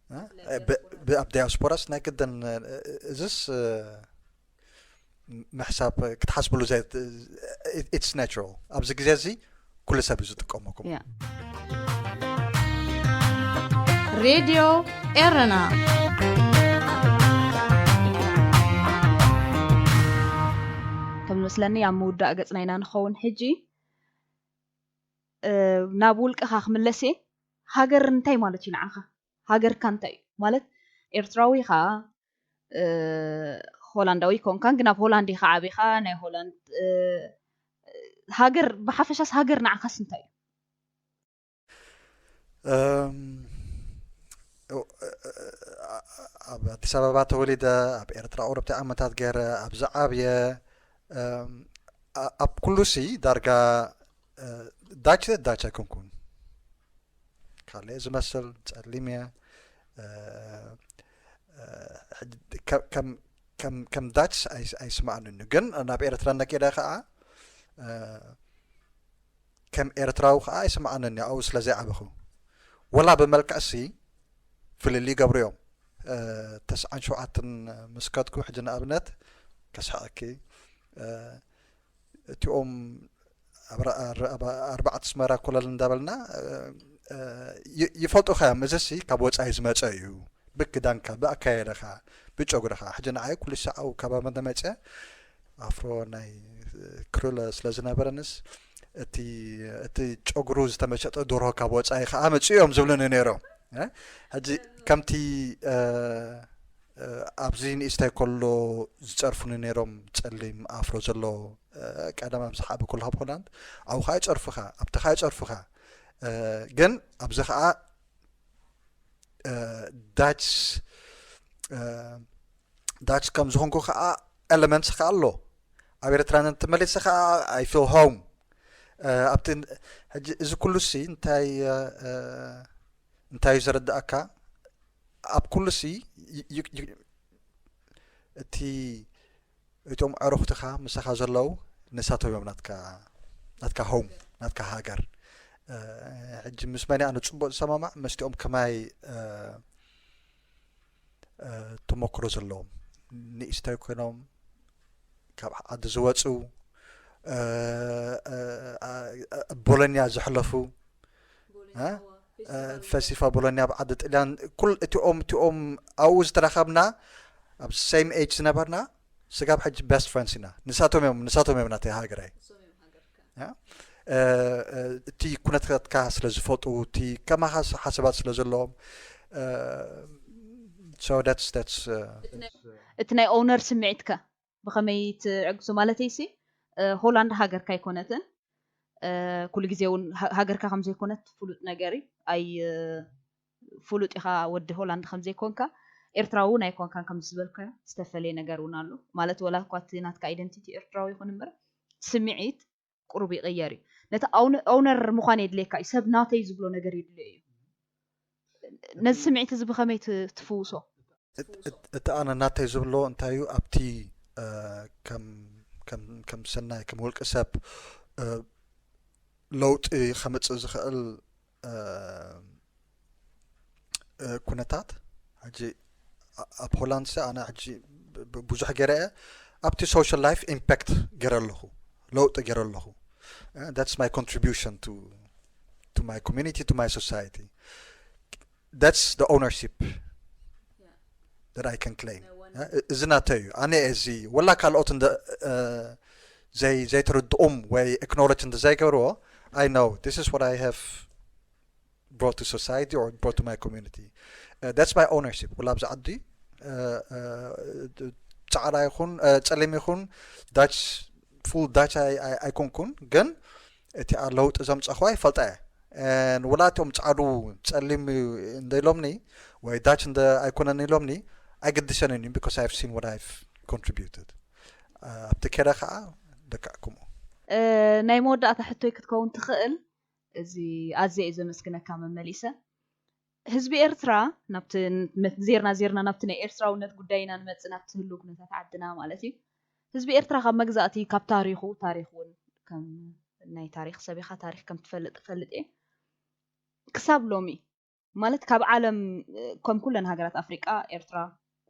እ፣ ብ-፣ ብ-፣ ኣብ ዲያስፖራስ ናይ ግድን፣ እ፣ እዝስ፣ እ፣ ምሕሳብ ክትሓስብሉ ዘይ-፣ it's natural። ኣብዚ ግዜ እዚ ኩሉ ሰብ እዩ ዝጥቀሞ። ከምኡ። ያ። ሬድዮ ኤረና። ከም ዝመስለኒ ኣብ ምውዳእ ገጽና ኢና ንኸውን ሕጂ። እ፣ ናብ ውልቅኻ ክምለስ እየ። ሃገር እንታይ ማለት እዩ ንዓኻ? ሃገርካ እንታይ እዩ? ማለት ኤርትራዊ ኢኻ፣ እ፣ ሆላንዳዊ ኮንካን ግን ኣብ ሆላንድ ኢኻ ዓቢኻ፣ ናይ ሆላንድ፣ እ፣ ሃገር ብሓፈሻስ ሃገር ንዓኻስ እንታይ እዩ? እም፣ እ፣ እ፣ ኣብ ኣዲስ ኣበባ ተወሊደ፣ ኣብ ኤርትራ ቁሩብቲ ዓመታት ገይረ፣ ኣብ ዝዓብየ፣ እም፣ ኣ-፣ ኣብ ኩሉሲ ዳርጋ፣ እ፣ ዳች፣ ዳች ኣይኮንኩን። ካልእ ዝመስል ጸሊም እየ። እ፣ እ፣ ሕጂ ከ-፣ ከም፣ ከም፣ ከም ዳች ኣይ-፣ ኣይስምዓንን እዩ። ግን ናብ ኤርትራ እናከደ ከኣ፣ እ፣ ከም ኤርትራዊ ከኣ ኣይስምዓንን እዩ፣ ኣብኡ ስለ ዘይዓበኹ። ወላ ብመልክዕሲ ፍልልይ ይገብሩ እዮም። እ፣ ተስዓን ሸውዓተን ምስ ከድኩ፣ ሕጂ ንኣብነት ከስሕቐኪ፣ እ፣ እቲኦም ኣብ ራ-፣ ኣብ ኣርባዕተ ኣስመራ ኮለል እንዳበልና፣ እ፣ እ፣ ይ-፣ ይፈልጡኻ እዮም። እዚሲ ካብ ወጻኢ ዝመጸ እዩ። ብክዳንካ፣ ብኣካየዳኻ፣ ብጨጉርኻ። ሕጂ ንዓይ ኩሉ ሰዓው ካብ ኣመንተ መጸ ኣፍሮ ናይ ክሩለ ስለ ዝነበረንስ፣ እቲ፣ እቲ ጨጉሩ ዝተመሸጠ ደርሆ ካብ ወጻኢ ከኣ መጺኡ እዮም ዝብሉኒ ነይሮም። እ? ሕጂ ከምቲ፣ እ፣ እ፣ ኣብዚ ንእሽተይ ከሎ ዝጸርፉኒ ነይሮም ጸሊም ኣፍሮ ዘሎ፣ እ፣ ቀደም ኣብ ዝሓበኩሉ ካብ ሆላንድ፣ ኣብኡ ከኣ ይጸርፉኻ፣ ኣብቲ ከኣ ይጸርፉኻ። እ፣ ግን ኣብዚ ከኣ፣ እ፣ ዳች፣ እ፣ ዳች ከም ዝኾንኩ ከኣ ኤለመንትስ ከኣ ኣሎ። ኣብ ኤርትራ ተመሊሰ ከኣ I feel home። እ፣ ኣብቲ ሕጂ እዚ ኩሉሲ እንታይ፣ እ፣ እንታይ እዩ ዘረድኣካ? ኣብ ኩሉሲ ይ-፣ ይ-፣ ይ-፣ እቲ፣ እቶም ኣዕሩኽትኻ ምሳኻ ዘለዉ ንሳቶም እዮም ናትካ፣ ናትካ ሆም፣ ናትካ ሃገር። እ፣ ሕጂ ምስ መን ኣነ ጽቡቕ ዝሰማማዕ? ምስቲኦም ከማይ፣ እ፣ እ፣ ተመክሮ ዘለዎም። ንእሽተይ ኮይኖም ካብ ዓዲ ዝወፁ፣ እ፣ እ፣ እ፣ ቦሎኛ ዘሕለፉ፣ እ፣ እ፣ ፌስቲቫል ቦሎኛ ኣብ ዓዲ ጥልያን፣ ኩል እቲኦም እቲኦም ኣብኡ ዝተራኸብና፣ ኣብ ሴም ኤጅ ዝነበርና፣ ስጋብ ሕጂ ቤስት ፍሬንድስ ኢና። ንሳቶም እዮም ንሳቶም እዮም ናተይ ሃገረይ። ያ? እ፣ እ፣ እቲ ኩነታትካ ስለ ዝፈልጡ፣ እቲ ከማኻ ሓሳባት ስለ ዘለዎም፣ እ፣ so that's that's uh, እቲ ናይ ኦውነር ስምዒትከ ብኸመይ ትዕግሶ? ማለተይሲ፣ እ፣ ሆላንድ ሃገርካ ኣይኮነትን። እ፣ ኩሉ ግዜ እውን ሃ-፣ ሃገርካ ከም ዘይኮነት ፍሉጥ ነገር እዩ። ኣይ፣ እ፣ ፍሉጥ ኢኻ፣ ወዲ ሆላንድ ከም ዘይኮንካ፣ ኤርትራዊ እውን ኣይኮንካን ከም ዝበልካዮ ዝተፈለየ ነገር እውን ኣሎ። ማለት ወላ እኳ እቲ ናትካ ኣይደንቲቲ ኤርትራዊ ይኹን እምበር፣ ስምዒት ቁሩብ ይቕየር እዩ። ነቲ ኣውነ-፣ ኦውነር ምዃን የድልየካ እዩ። ሰብ ናተይ ዝብሎ ነገር የድልዮ እዩ። ነዚ ስምዒት እዚ ብኸመይ ት-፣ ትፍውሶ? እት-፣ እት-፣ እቲ ኣነ ናተይ ዝብሎ እንታይ እዩ? ኣብቲ፣ እ፣ ከም ከም ከም ሰናይ፣ ከም ውልቂ ሰብ፣ እ፣ ለውጢ ከምጽእ ዝኽእል፣ እ፣ እ፣ ኩነታት፣ ሕጂ ኣ-፣ ኣብ ሆላንድ ኣነ ሕጂ ብ-፣ ብ-፣ ብዙሕ ገይረ እየ ኣብቲ ሶሻል ላይፍ ኢምፓክት ገይረ ኣለኹ፣ ለውጢ ገይረ ኣለኹ። Uh, that's my contribution to to my community, to my society. That's the ownership that I can claim. Uh, እዚ ናተይ እዩ። ኣነ እዚ ወላ ካልኦት እንደ፣ uh፣ ዘይ ዘይተረድኦም ወይ ኣክኖሎጅ እንደ ዘይገብርዎ፣ I know this is what I have brought to society or brought to my community. Uh, that's my ownership. ወላ ኣብዚ ዓዲ፣ uh, uh፣ ጻዕዳ ይኹን፣ uh፣ ጸሊም ይኹን፣ ዳች፣ ፉል ዳች ኣይ-፣ ኣይ-፣ ኣይኮንኩን፣ ግን እቲ ለውጢ ዘምጻኹዋ ይፈልጣ እየ። And ወላ እቶም ጻዕዱ ጸሊም እዩ እንደ ኢሎምኒ ወይ ዳች እንደ ኣይኮነን ኢሎምኒ፣ ኣይግድሰንን እዩ፣ because I've seen what I've contributed. Uh፣ ኣብቲ ከይደ ከዓ ደካዕ ከምኡ። እ፣ ናይ መወዳእታ ሕቶይ ክትከውን ትኽእል። እዚ ኣዝየ እየ ዘመስግነካ መመሊሰ። ህዝቢ ኤርትራ፣ ናብቲ መ-፣ ዜርና ዜርና ናብቲ ናይ ኤርትራውነት ጉዳይና ንመጽእ፣ ናብቲ ህልው ኩነታት ዓድና ማለት እዩ። ህዝቢ ኤርትራ ካብ መግዛእቲ፣ ካብ ታሪኹ፣ ታሪኽ እውን ከም ናይ ታሪኽ ሰብ ኢኻ፣ ታሪኽ ከም ትፈልጥ እፈልጥ እየ። ክሳብ ሎሚ ማለት ካብ ዓለም፣ ከም ኩለን ሃገራት ኣፍሪቃ ኤርትራ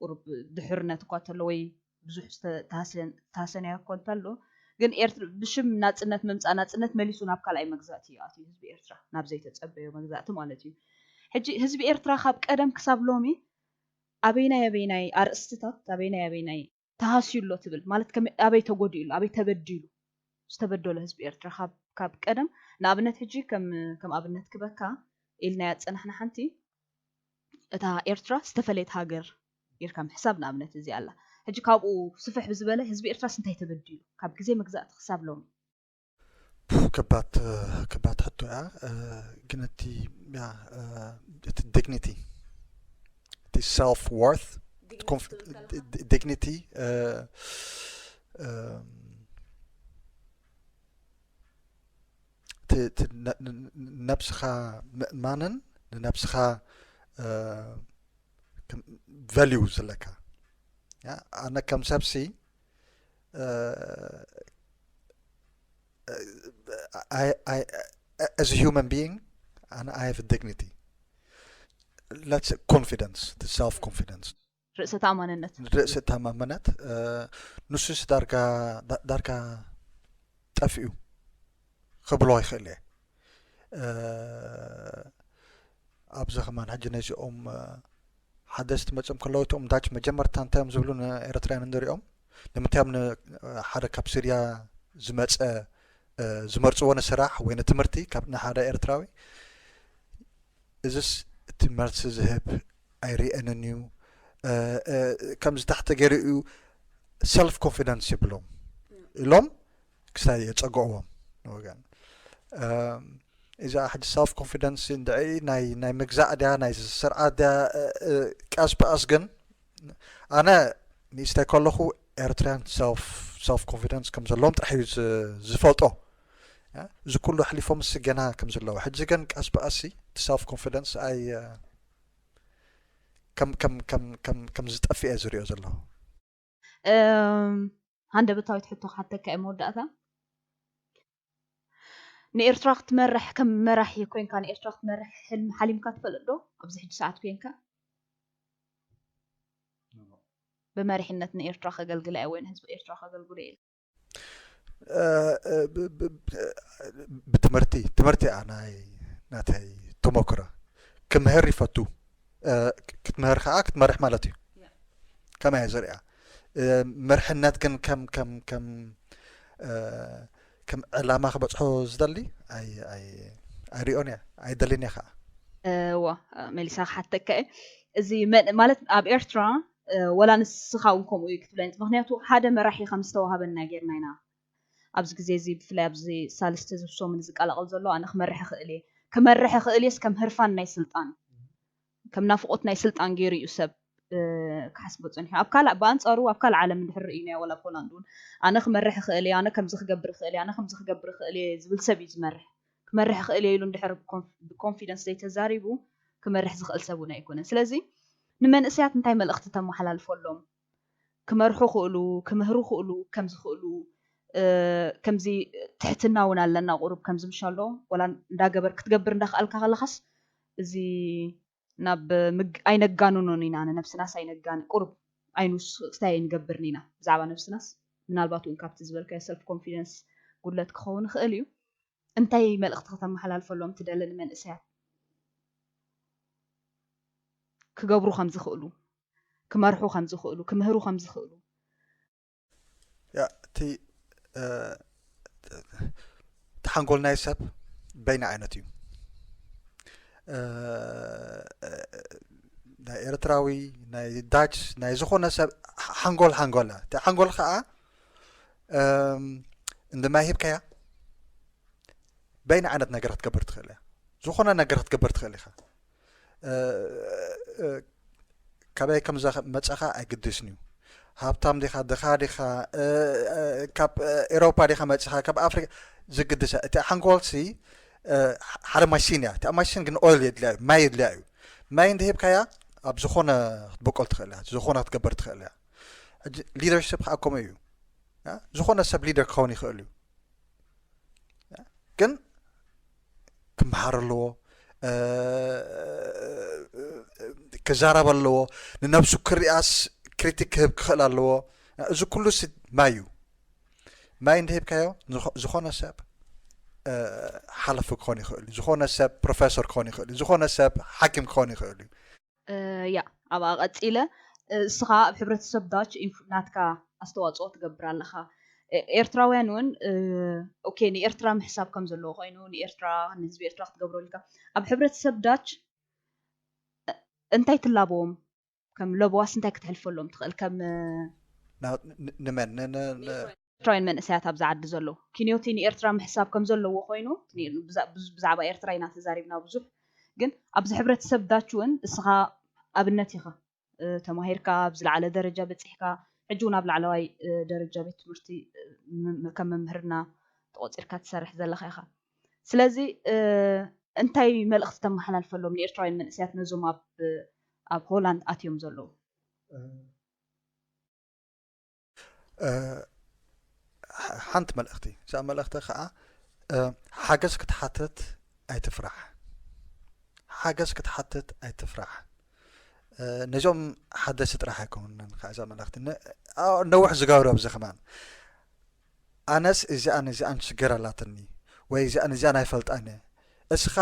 ቁሩብ ድሕርነት እኳ እንተሎ ወይ ብዙሕ ዝተ-፣ ተሃሰን-፣ ተሃሰንያ እኳ እንተሎ፣ ግን ኤርትራ ብሽም ናጽነት ምምጻእ፣ ናጽነት መሊሱ ናብ ካልኣይ መግዛእቲ እዩ ኣትዩ ህዝቢ ኤርትራ፣ ናብ ዘይተጸበዮ መግዛእቲ ማለት እዩ። ሕጂ ህዝቢ ኤርትራ ካብ ቀደም ክሳብ ሎሚ ኣበይናይ ኣበይናይ ኣርእስትታት፣ ኣበይናይ ኣበይናይ ተሃስዩ ኣሎ ትብል? ማለት ከመይ፣ ኣበይ ተጎዲኡ ኣሎ? ኣበይ ተበዲሉ? ዝተበደሎ ህዝቢ ኤርትራ ካብ፣ ካብ ቀደም፣ ንኣብነት ሕጂ ከም፣ ከም ኣብነት ክበካ ኢልናያ ዝጸናሕና ሓንቲ፣ እታ ኤርትራ ዝተፈለየት ሃገር ጌርካ ምሕሳብ ንኣብነት እዚኣ ኣላ። ሕጂ ካብኡ ስፍሕ ብዝበለ ህዝቢ ኤርትራስ እንታይ ተበዲሉ? ካብ ግዜ መግዛእቲ ክሳብ ሎሚ። ፑ፣ ከባድ፣ ከባድ ሕቶ እያ። እ፣ ግን እቲ፣ ያ፣ እ፣ እቲ ዲግኒቲ፣ እቲ ሰልፍ ወርት፣ ኮንፍ-፣ ዲ-፣ ዲ-፣ ዲግኒቲ፣ እ፣ እ፣ እቲ፣ እቲ ነ-፣ ን-፣ ን-፣ ነብስኻ ምእማንን ንነብስኻ፣ እ፣ ከም ቫልዩ ዘለካ። ያ፣ ኣነ ከም ሰብሲ፣ እ፣ እ፣ I, I, as a human being, ኣነ I have a dignity. Let's say confidence, the self confidence. ርእሰ ተኣማንነት። ርእሰ ተኣማንነት፣ እ፣ ንሱስ ዳርጋ፣ ዳ-፣ ዳርጋ ጠፊኡ ክብሎ ይኽእል እየ። እ፣ ኣብዚ ከማን ሕጂ ነዚኦም፣ እ፣ ሓደስቲ መፅኦም ከለዉ እቶም ዳች መጀመርታ እንታይ እዮም ዝብሉ ንኤርትራውያን እንሪኦም? ንምንታይ እዮም ን-፣ ሓደ ካብ ሲርያ ዝመፀ፣ እ፣ ዝመርፅዎ ንስራሕ ወይ ንትምህርቲ ካብ ንሓደ ኤርትራዊ? እዝስ እቲ መልሲ ዝህብ ኣይርኤንን እዩ። እ፣ እ፣ ከምዚ ታሕቲ ገይሩ እዩ ሰልፍ ኮንፊደንስ ይብሎም ኢሎም ክሳይ የጸግዕዎም ንወገን። እም፣ እዛ ሕጂ ሰልፍ ኮንፊደንስ እንድዒ ናይ፣ ናይ ምግዛእ ድያ፣ ናይ ስርዓት ድያ፣ እ፣ እ፣ ቀስ ብቐስ ግን ኣነ ንእሽተይ ከለኹ ኤርትራውያን ሰልፍ፣ ሰልፍ ኮንፊደንስ ከም ዘለዎም ጥራሕ እዩ ዝ-፣ ዝፈልጦ። ያ፣ እዚ ኩሉ ኣሕሊፎምስ ገና ከም ዘለዉ። ሕጂ ግን ቀስ ብቐስ እቲ ሰልፍ ኮንፊደንስ ኣይ-፣ ከም፣ ከም፣ ከም፣ ከም፣ ከም ዝጠፍእ እየ ዝሪኦ ዘለኹ። እም፣ ሃንደበታዊት ሕቶ ክሓተካ እየ መወዳእታ። ንኤርትራ ክትመርሕ፣ ከም መራሒ ኮይንካ ንኤርትራ ክትመርሕ ሕልሚ ሓሊምካ ትፈልጥ ዶ? ኣብዚ ሕጂ ሰዓት ኮይንካ? ብመሪሕነት ንኤርትራ ከገልግላ እየ ወይ ንህዝቢ ኤርትራ ከገልግሎ እየ። ብትምህርቲ ትምህርቲ እያ ናይ ናተይ ተሞክሮ። ክምህር ይፈቱ። ክትምህር ከዓ ክትመርሕ ማለት እዩ። ከመይ እየ ዝሪኣ? መርሕነት ግን ከም ከም ከም ከም ዕላማ ክበፅሖ ዝደሊ ኣይሪኦን እያ፣ ኣይደልን እያ ከዓ። እዋ፣ መሊሳ ክሓተካ እየ። እዚ ማለት ኣብ ኤርትራ ወላ ንስኻ እውን ከምኡ እዩ ክትብለኒ፣ ምክንያቱ ሓደ መራሒ ከም ዝተዋሃበና ጌርና ኢና ኣብዚ ግዜ እዚ፣ ብፍላይ ኣብዚ ሳልስቲ ህዝቢ ሰሙን ዝቀላቐል ዘሎ ኣነ ክመርሕ ይኽእል እየ። ክመርሕ ይኽእል እየስ ከም ህርፋን ናይ ስልጣን፣ ከም ናፍቆት ናይ ስልጣን ገይሩ እዩ ሰብ ክሓስቦ ፀኒሑ። ኣብ ካልእ ብኣንፃሩ ኣብ ካልእ ዓለም እንድሕር ርእዩናዮ፣ ወላ ፖላንድ እውን ኣነ ክመርሕ ይኽእል እየ፣ ኣነ ከምዚ ክገብር ይኽእል እየ፣ ኣነ ከምዚ ክገብር ይኽእል እየ ዝብል ሰብ እዩ ዝመርሕ። ክመርሕ ይኽእል እየ ኢሉ እንድሕር ብኮንፊደንስ ዘይተዛሪቡ ክመርሕ ዝኽእል ሰብ እውን ኣይኮነን። ስለዚ ንመንእሰያት እንታይ መልእኽቲ ተመሓላልፈሎም? ክመርሑ ክእሉ፣ ክምህሩ ክእሉ፣ ከም ዝኽእሉ ከምዚ ትሕትና እውን ኣለና። ቁሩብ ከምዚ ምሻሎ ወላ እንዳገበር ክትገብር እንዳኽኣልካ ከለኻስ እዚ ናብ ኣይነጋንኖን ኢና፣ ንነብስናስ ኣይነጋን ቁሩብ ኣይንውስኽታይ ኣይንገብርን ኢና ብዛዕባ ነብስናስ። ምናልባት እውን ካብቲ ዝበልካዮ ሰልፍ ኮንፊደንስ ጉድለት ክኸውን ይኽእል እዩ። እንታይ መልእኽቲ ከተመሓላልፈሎም ትደሊ ንመንእሰያት ክገብሩ ከም ዝኽእሉ፣ ክመርሑ ከም ዝኽእሉ፣ ክምህሩ ከም ዝኽእሉ? እቲ ሓንጎል ናይ ሰብ በይኒ ዓይነት እዩ። ናይ ኤርትራዊ፣ ናይ ዳች፣ ናይ ዝኾነ ሰብ ሓንጎል ሓንጎል እያ። እቲ ሓንጎል ከዓ እንድማይ ሂብካያ በይኒ ዓይነት ነገር ክትገብር ትኽእል እያ። ዝኾነ ነገር ክትገብር ትኽእል ኢኻ። ካበይ ከም መጻኻ ኣይግድስን እዩ። ሃብታም ዲኻ፣ ድኻ ዲኻ፣ ካብ ኤሮፓ ዲኻ መጺኻ፣ ካብ ኣፍሪካ ዝግድስ እቲ ሓንጎልሲ ሓደ ማሽን እያ። እቲ ማሽን ግን ኦይል የድልያ እዩ፣ ማይ የድልያ እዩ። ማይ እንድሂብካያ ኣብ ዝኾነ ክትበቆል ትኽእል እያ፣ ዝኾነ ክትገበር ትኽእል እያ። ሕጂ ሊደርሽፕ ከዓ ከምኡ እዩ። ዝኾነ ሰብ ሊደር ክኸውን ይኽእል እዩ። ግን ክመሃር ኣለዎ፣ ክዛረብ ኣለዎ፣ ንነብሱ ክሪኣስ ክሪቲክ ክህብ ክኽእል ኣለዎ። እዚ ኩሉ ሲ ማይ እዩ። ማይ እንድሂብካዮ ዝኾነ ሰብ ሓለፊ ክኾን ይኽእል እዩ፣ ዝኾነ ሰብ ፕሮፌሰር ክኾን ይኽእል እዩ፣ ዝኾነ ሰብ ሓኪም ክኾን ይኽእል እዩ። ያ ኣብኣ ቀፂለ፣ እስኻ ኣብ ሕብረተሰብ ዳች ናትካ ኣስተዋፅኦ ትገብር ኣለኻ። ኤርትራውያን እውን ኦኬ፣ ንኤርትራ ምሕሳብ ከም ዘለዎ ኮይኑ፣ ንኤርትራ ንህዝቢ ኤርትራ ክትገብሮ ኢልካ ኣብ ሕብረተሰብ ዳች እንታይ ትላበዎም? ከም ለበዋስ እንታይ ክትሕልፈሎም ትኽእል? ከም ንመን ኤርትራውያን መንእሰያት ኣብዚ ዓዲ ዘለዉ ኪንዮቲ ንኤርትራ ምሕሳብ ከም ዘለዎ ኮይኑ፣ ብዛዕባ ኤርትራ ኢና ተዛሪብና ብዙሕ። ግን ኣብዚ ሕብረተሰብ ዳች እውን እስኻ ኣብነት ኢኻ። ተማሂርካ ኣብ ዝለዓለ ደረጃ በፂሕካ፣ ሕጂ እውን ኣብ ላዕለዋይ ደረጃ ቤት ትምህርቲ ከም መምህርና ተቆፂርካ ትሰርሕ ዘለኻ ኢኻ። ስለዚ እንታይ መልእኽቲ ተመሓላልፈሎም ንኤርትራውያን መንእሰያት ነዞም ኣብ ኣብ ሆላንድ ኣትዮም ዘለዉ? ሓንቲ መልእኽቲ፣ እዛ መልእኽቲ ከዓ ሓገዝ ክትሓትት ኣይትፍራሕ። ሓገዝ ክትሓትት ኣይትፍራሕ። ነዞም ሓደስቲ ጥራሕ ኣይኮኑን ከዓ እዛ መልእኽቲ ነዊሕ ዝገብሮ ኣብዚ ከማን ኣነስ እዚኣን እዚኣን ሽግር ኣላትኒ ወይ እዚኣን እዚኣን ኣይፈልጣን እየ። እስኻ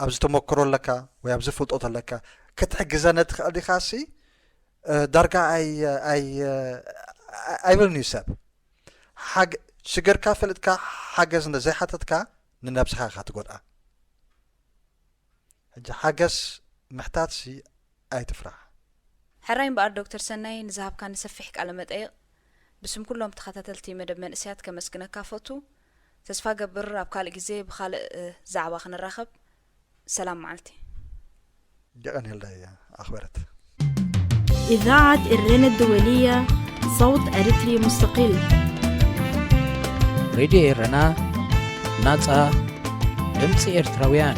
ኣብዚ ተመክሮ ኣለካ ወይ ኣብዚ ፍልጦት ኣለካ ክትሕግዘነ ትኽእል ዲኻ ሲ ዳርጋ ኣይብልን እዩ ሰብ። ሽግርካ ፈሊጥካ ሓገዝ እንተ ዘይሓተትካ ንነብስኻ ኢኻ ትጎድኣ። ሕጂ ሓገዝ ምሕታት ሲ ኣይትፍራሕ። ሕራይ እምበኣር ዶክተር ሰናይ ንዝሃብካኒ ሰፊሕ ቃለ መጠይቕ ብስም ኩሎም ተኸታተልቲ መደብ መንእሰያት ከመስግነካ ፈቱ። ተስፋ ገብር ኣብ ካልእ ግዜ ብኻልእ ዛዕባ ክንራኸብ። ሰላም መዓልቲ። የቐንየልና ኣኽበረት። إذاعة إرينا الدولية، صوت أريتري مستقل. ሬድዮ ኤረና፣ ናጻ ድምጺ ኤርትራውያን።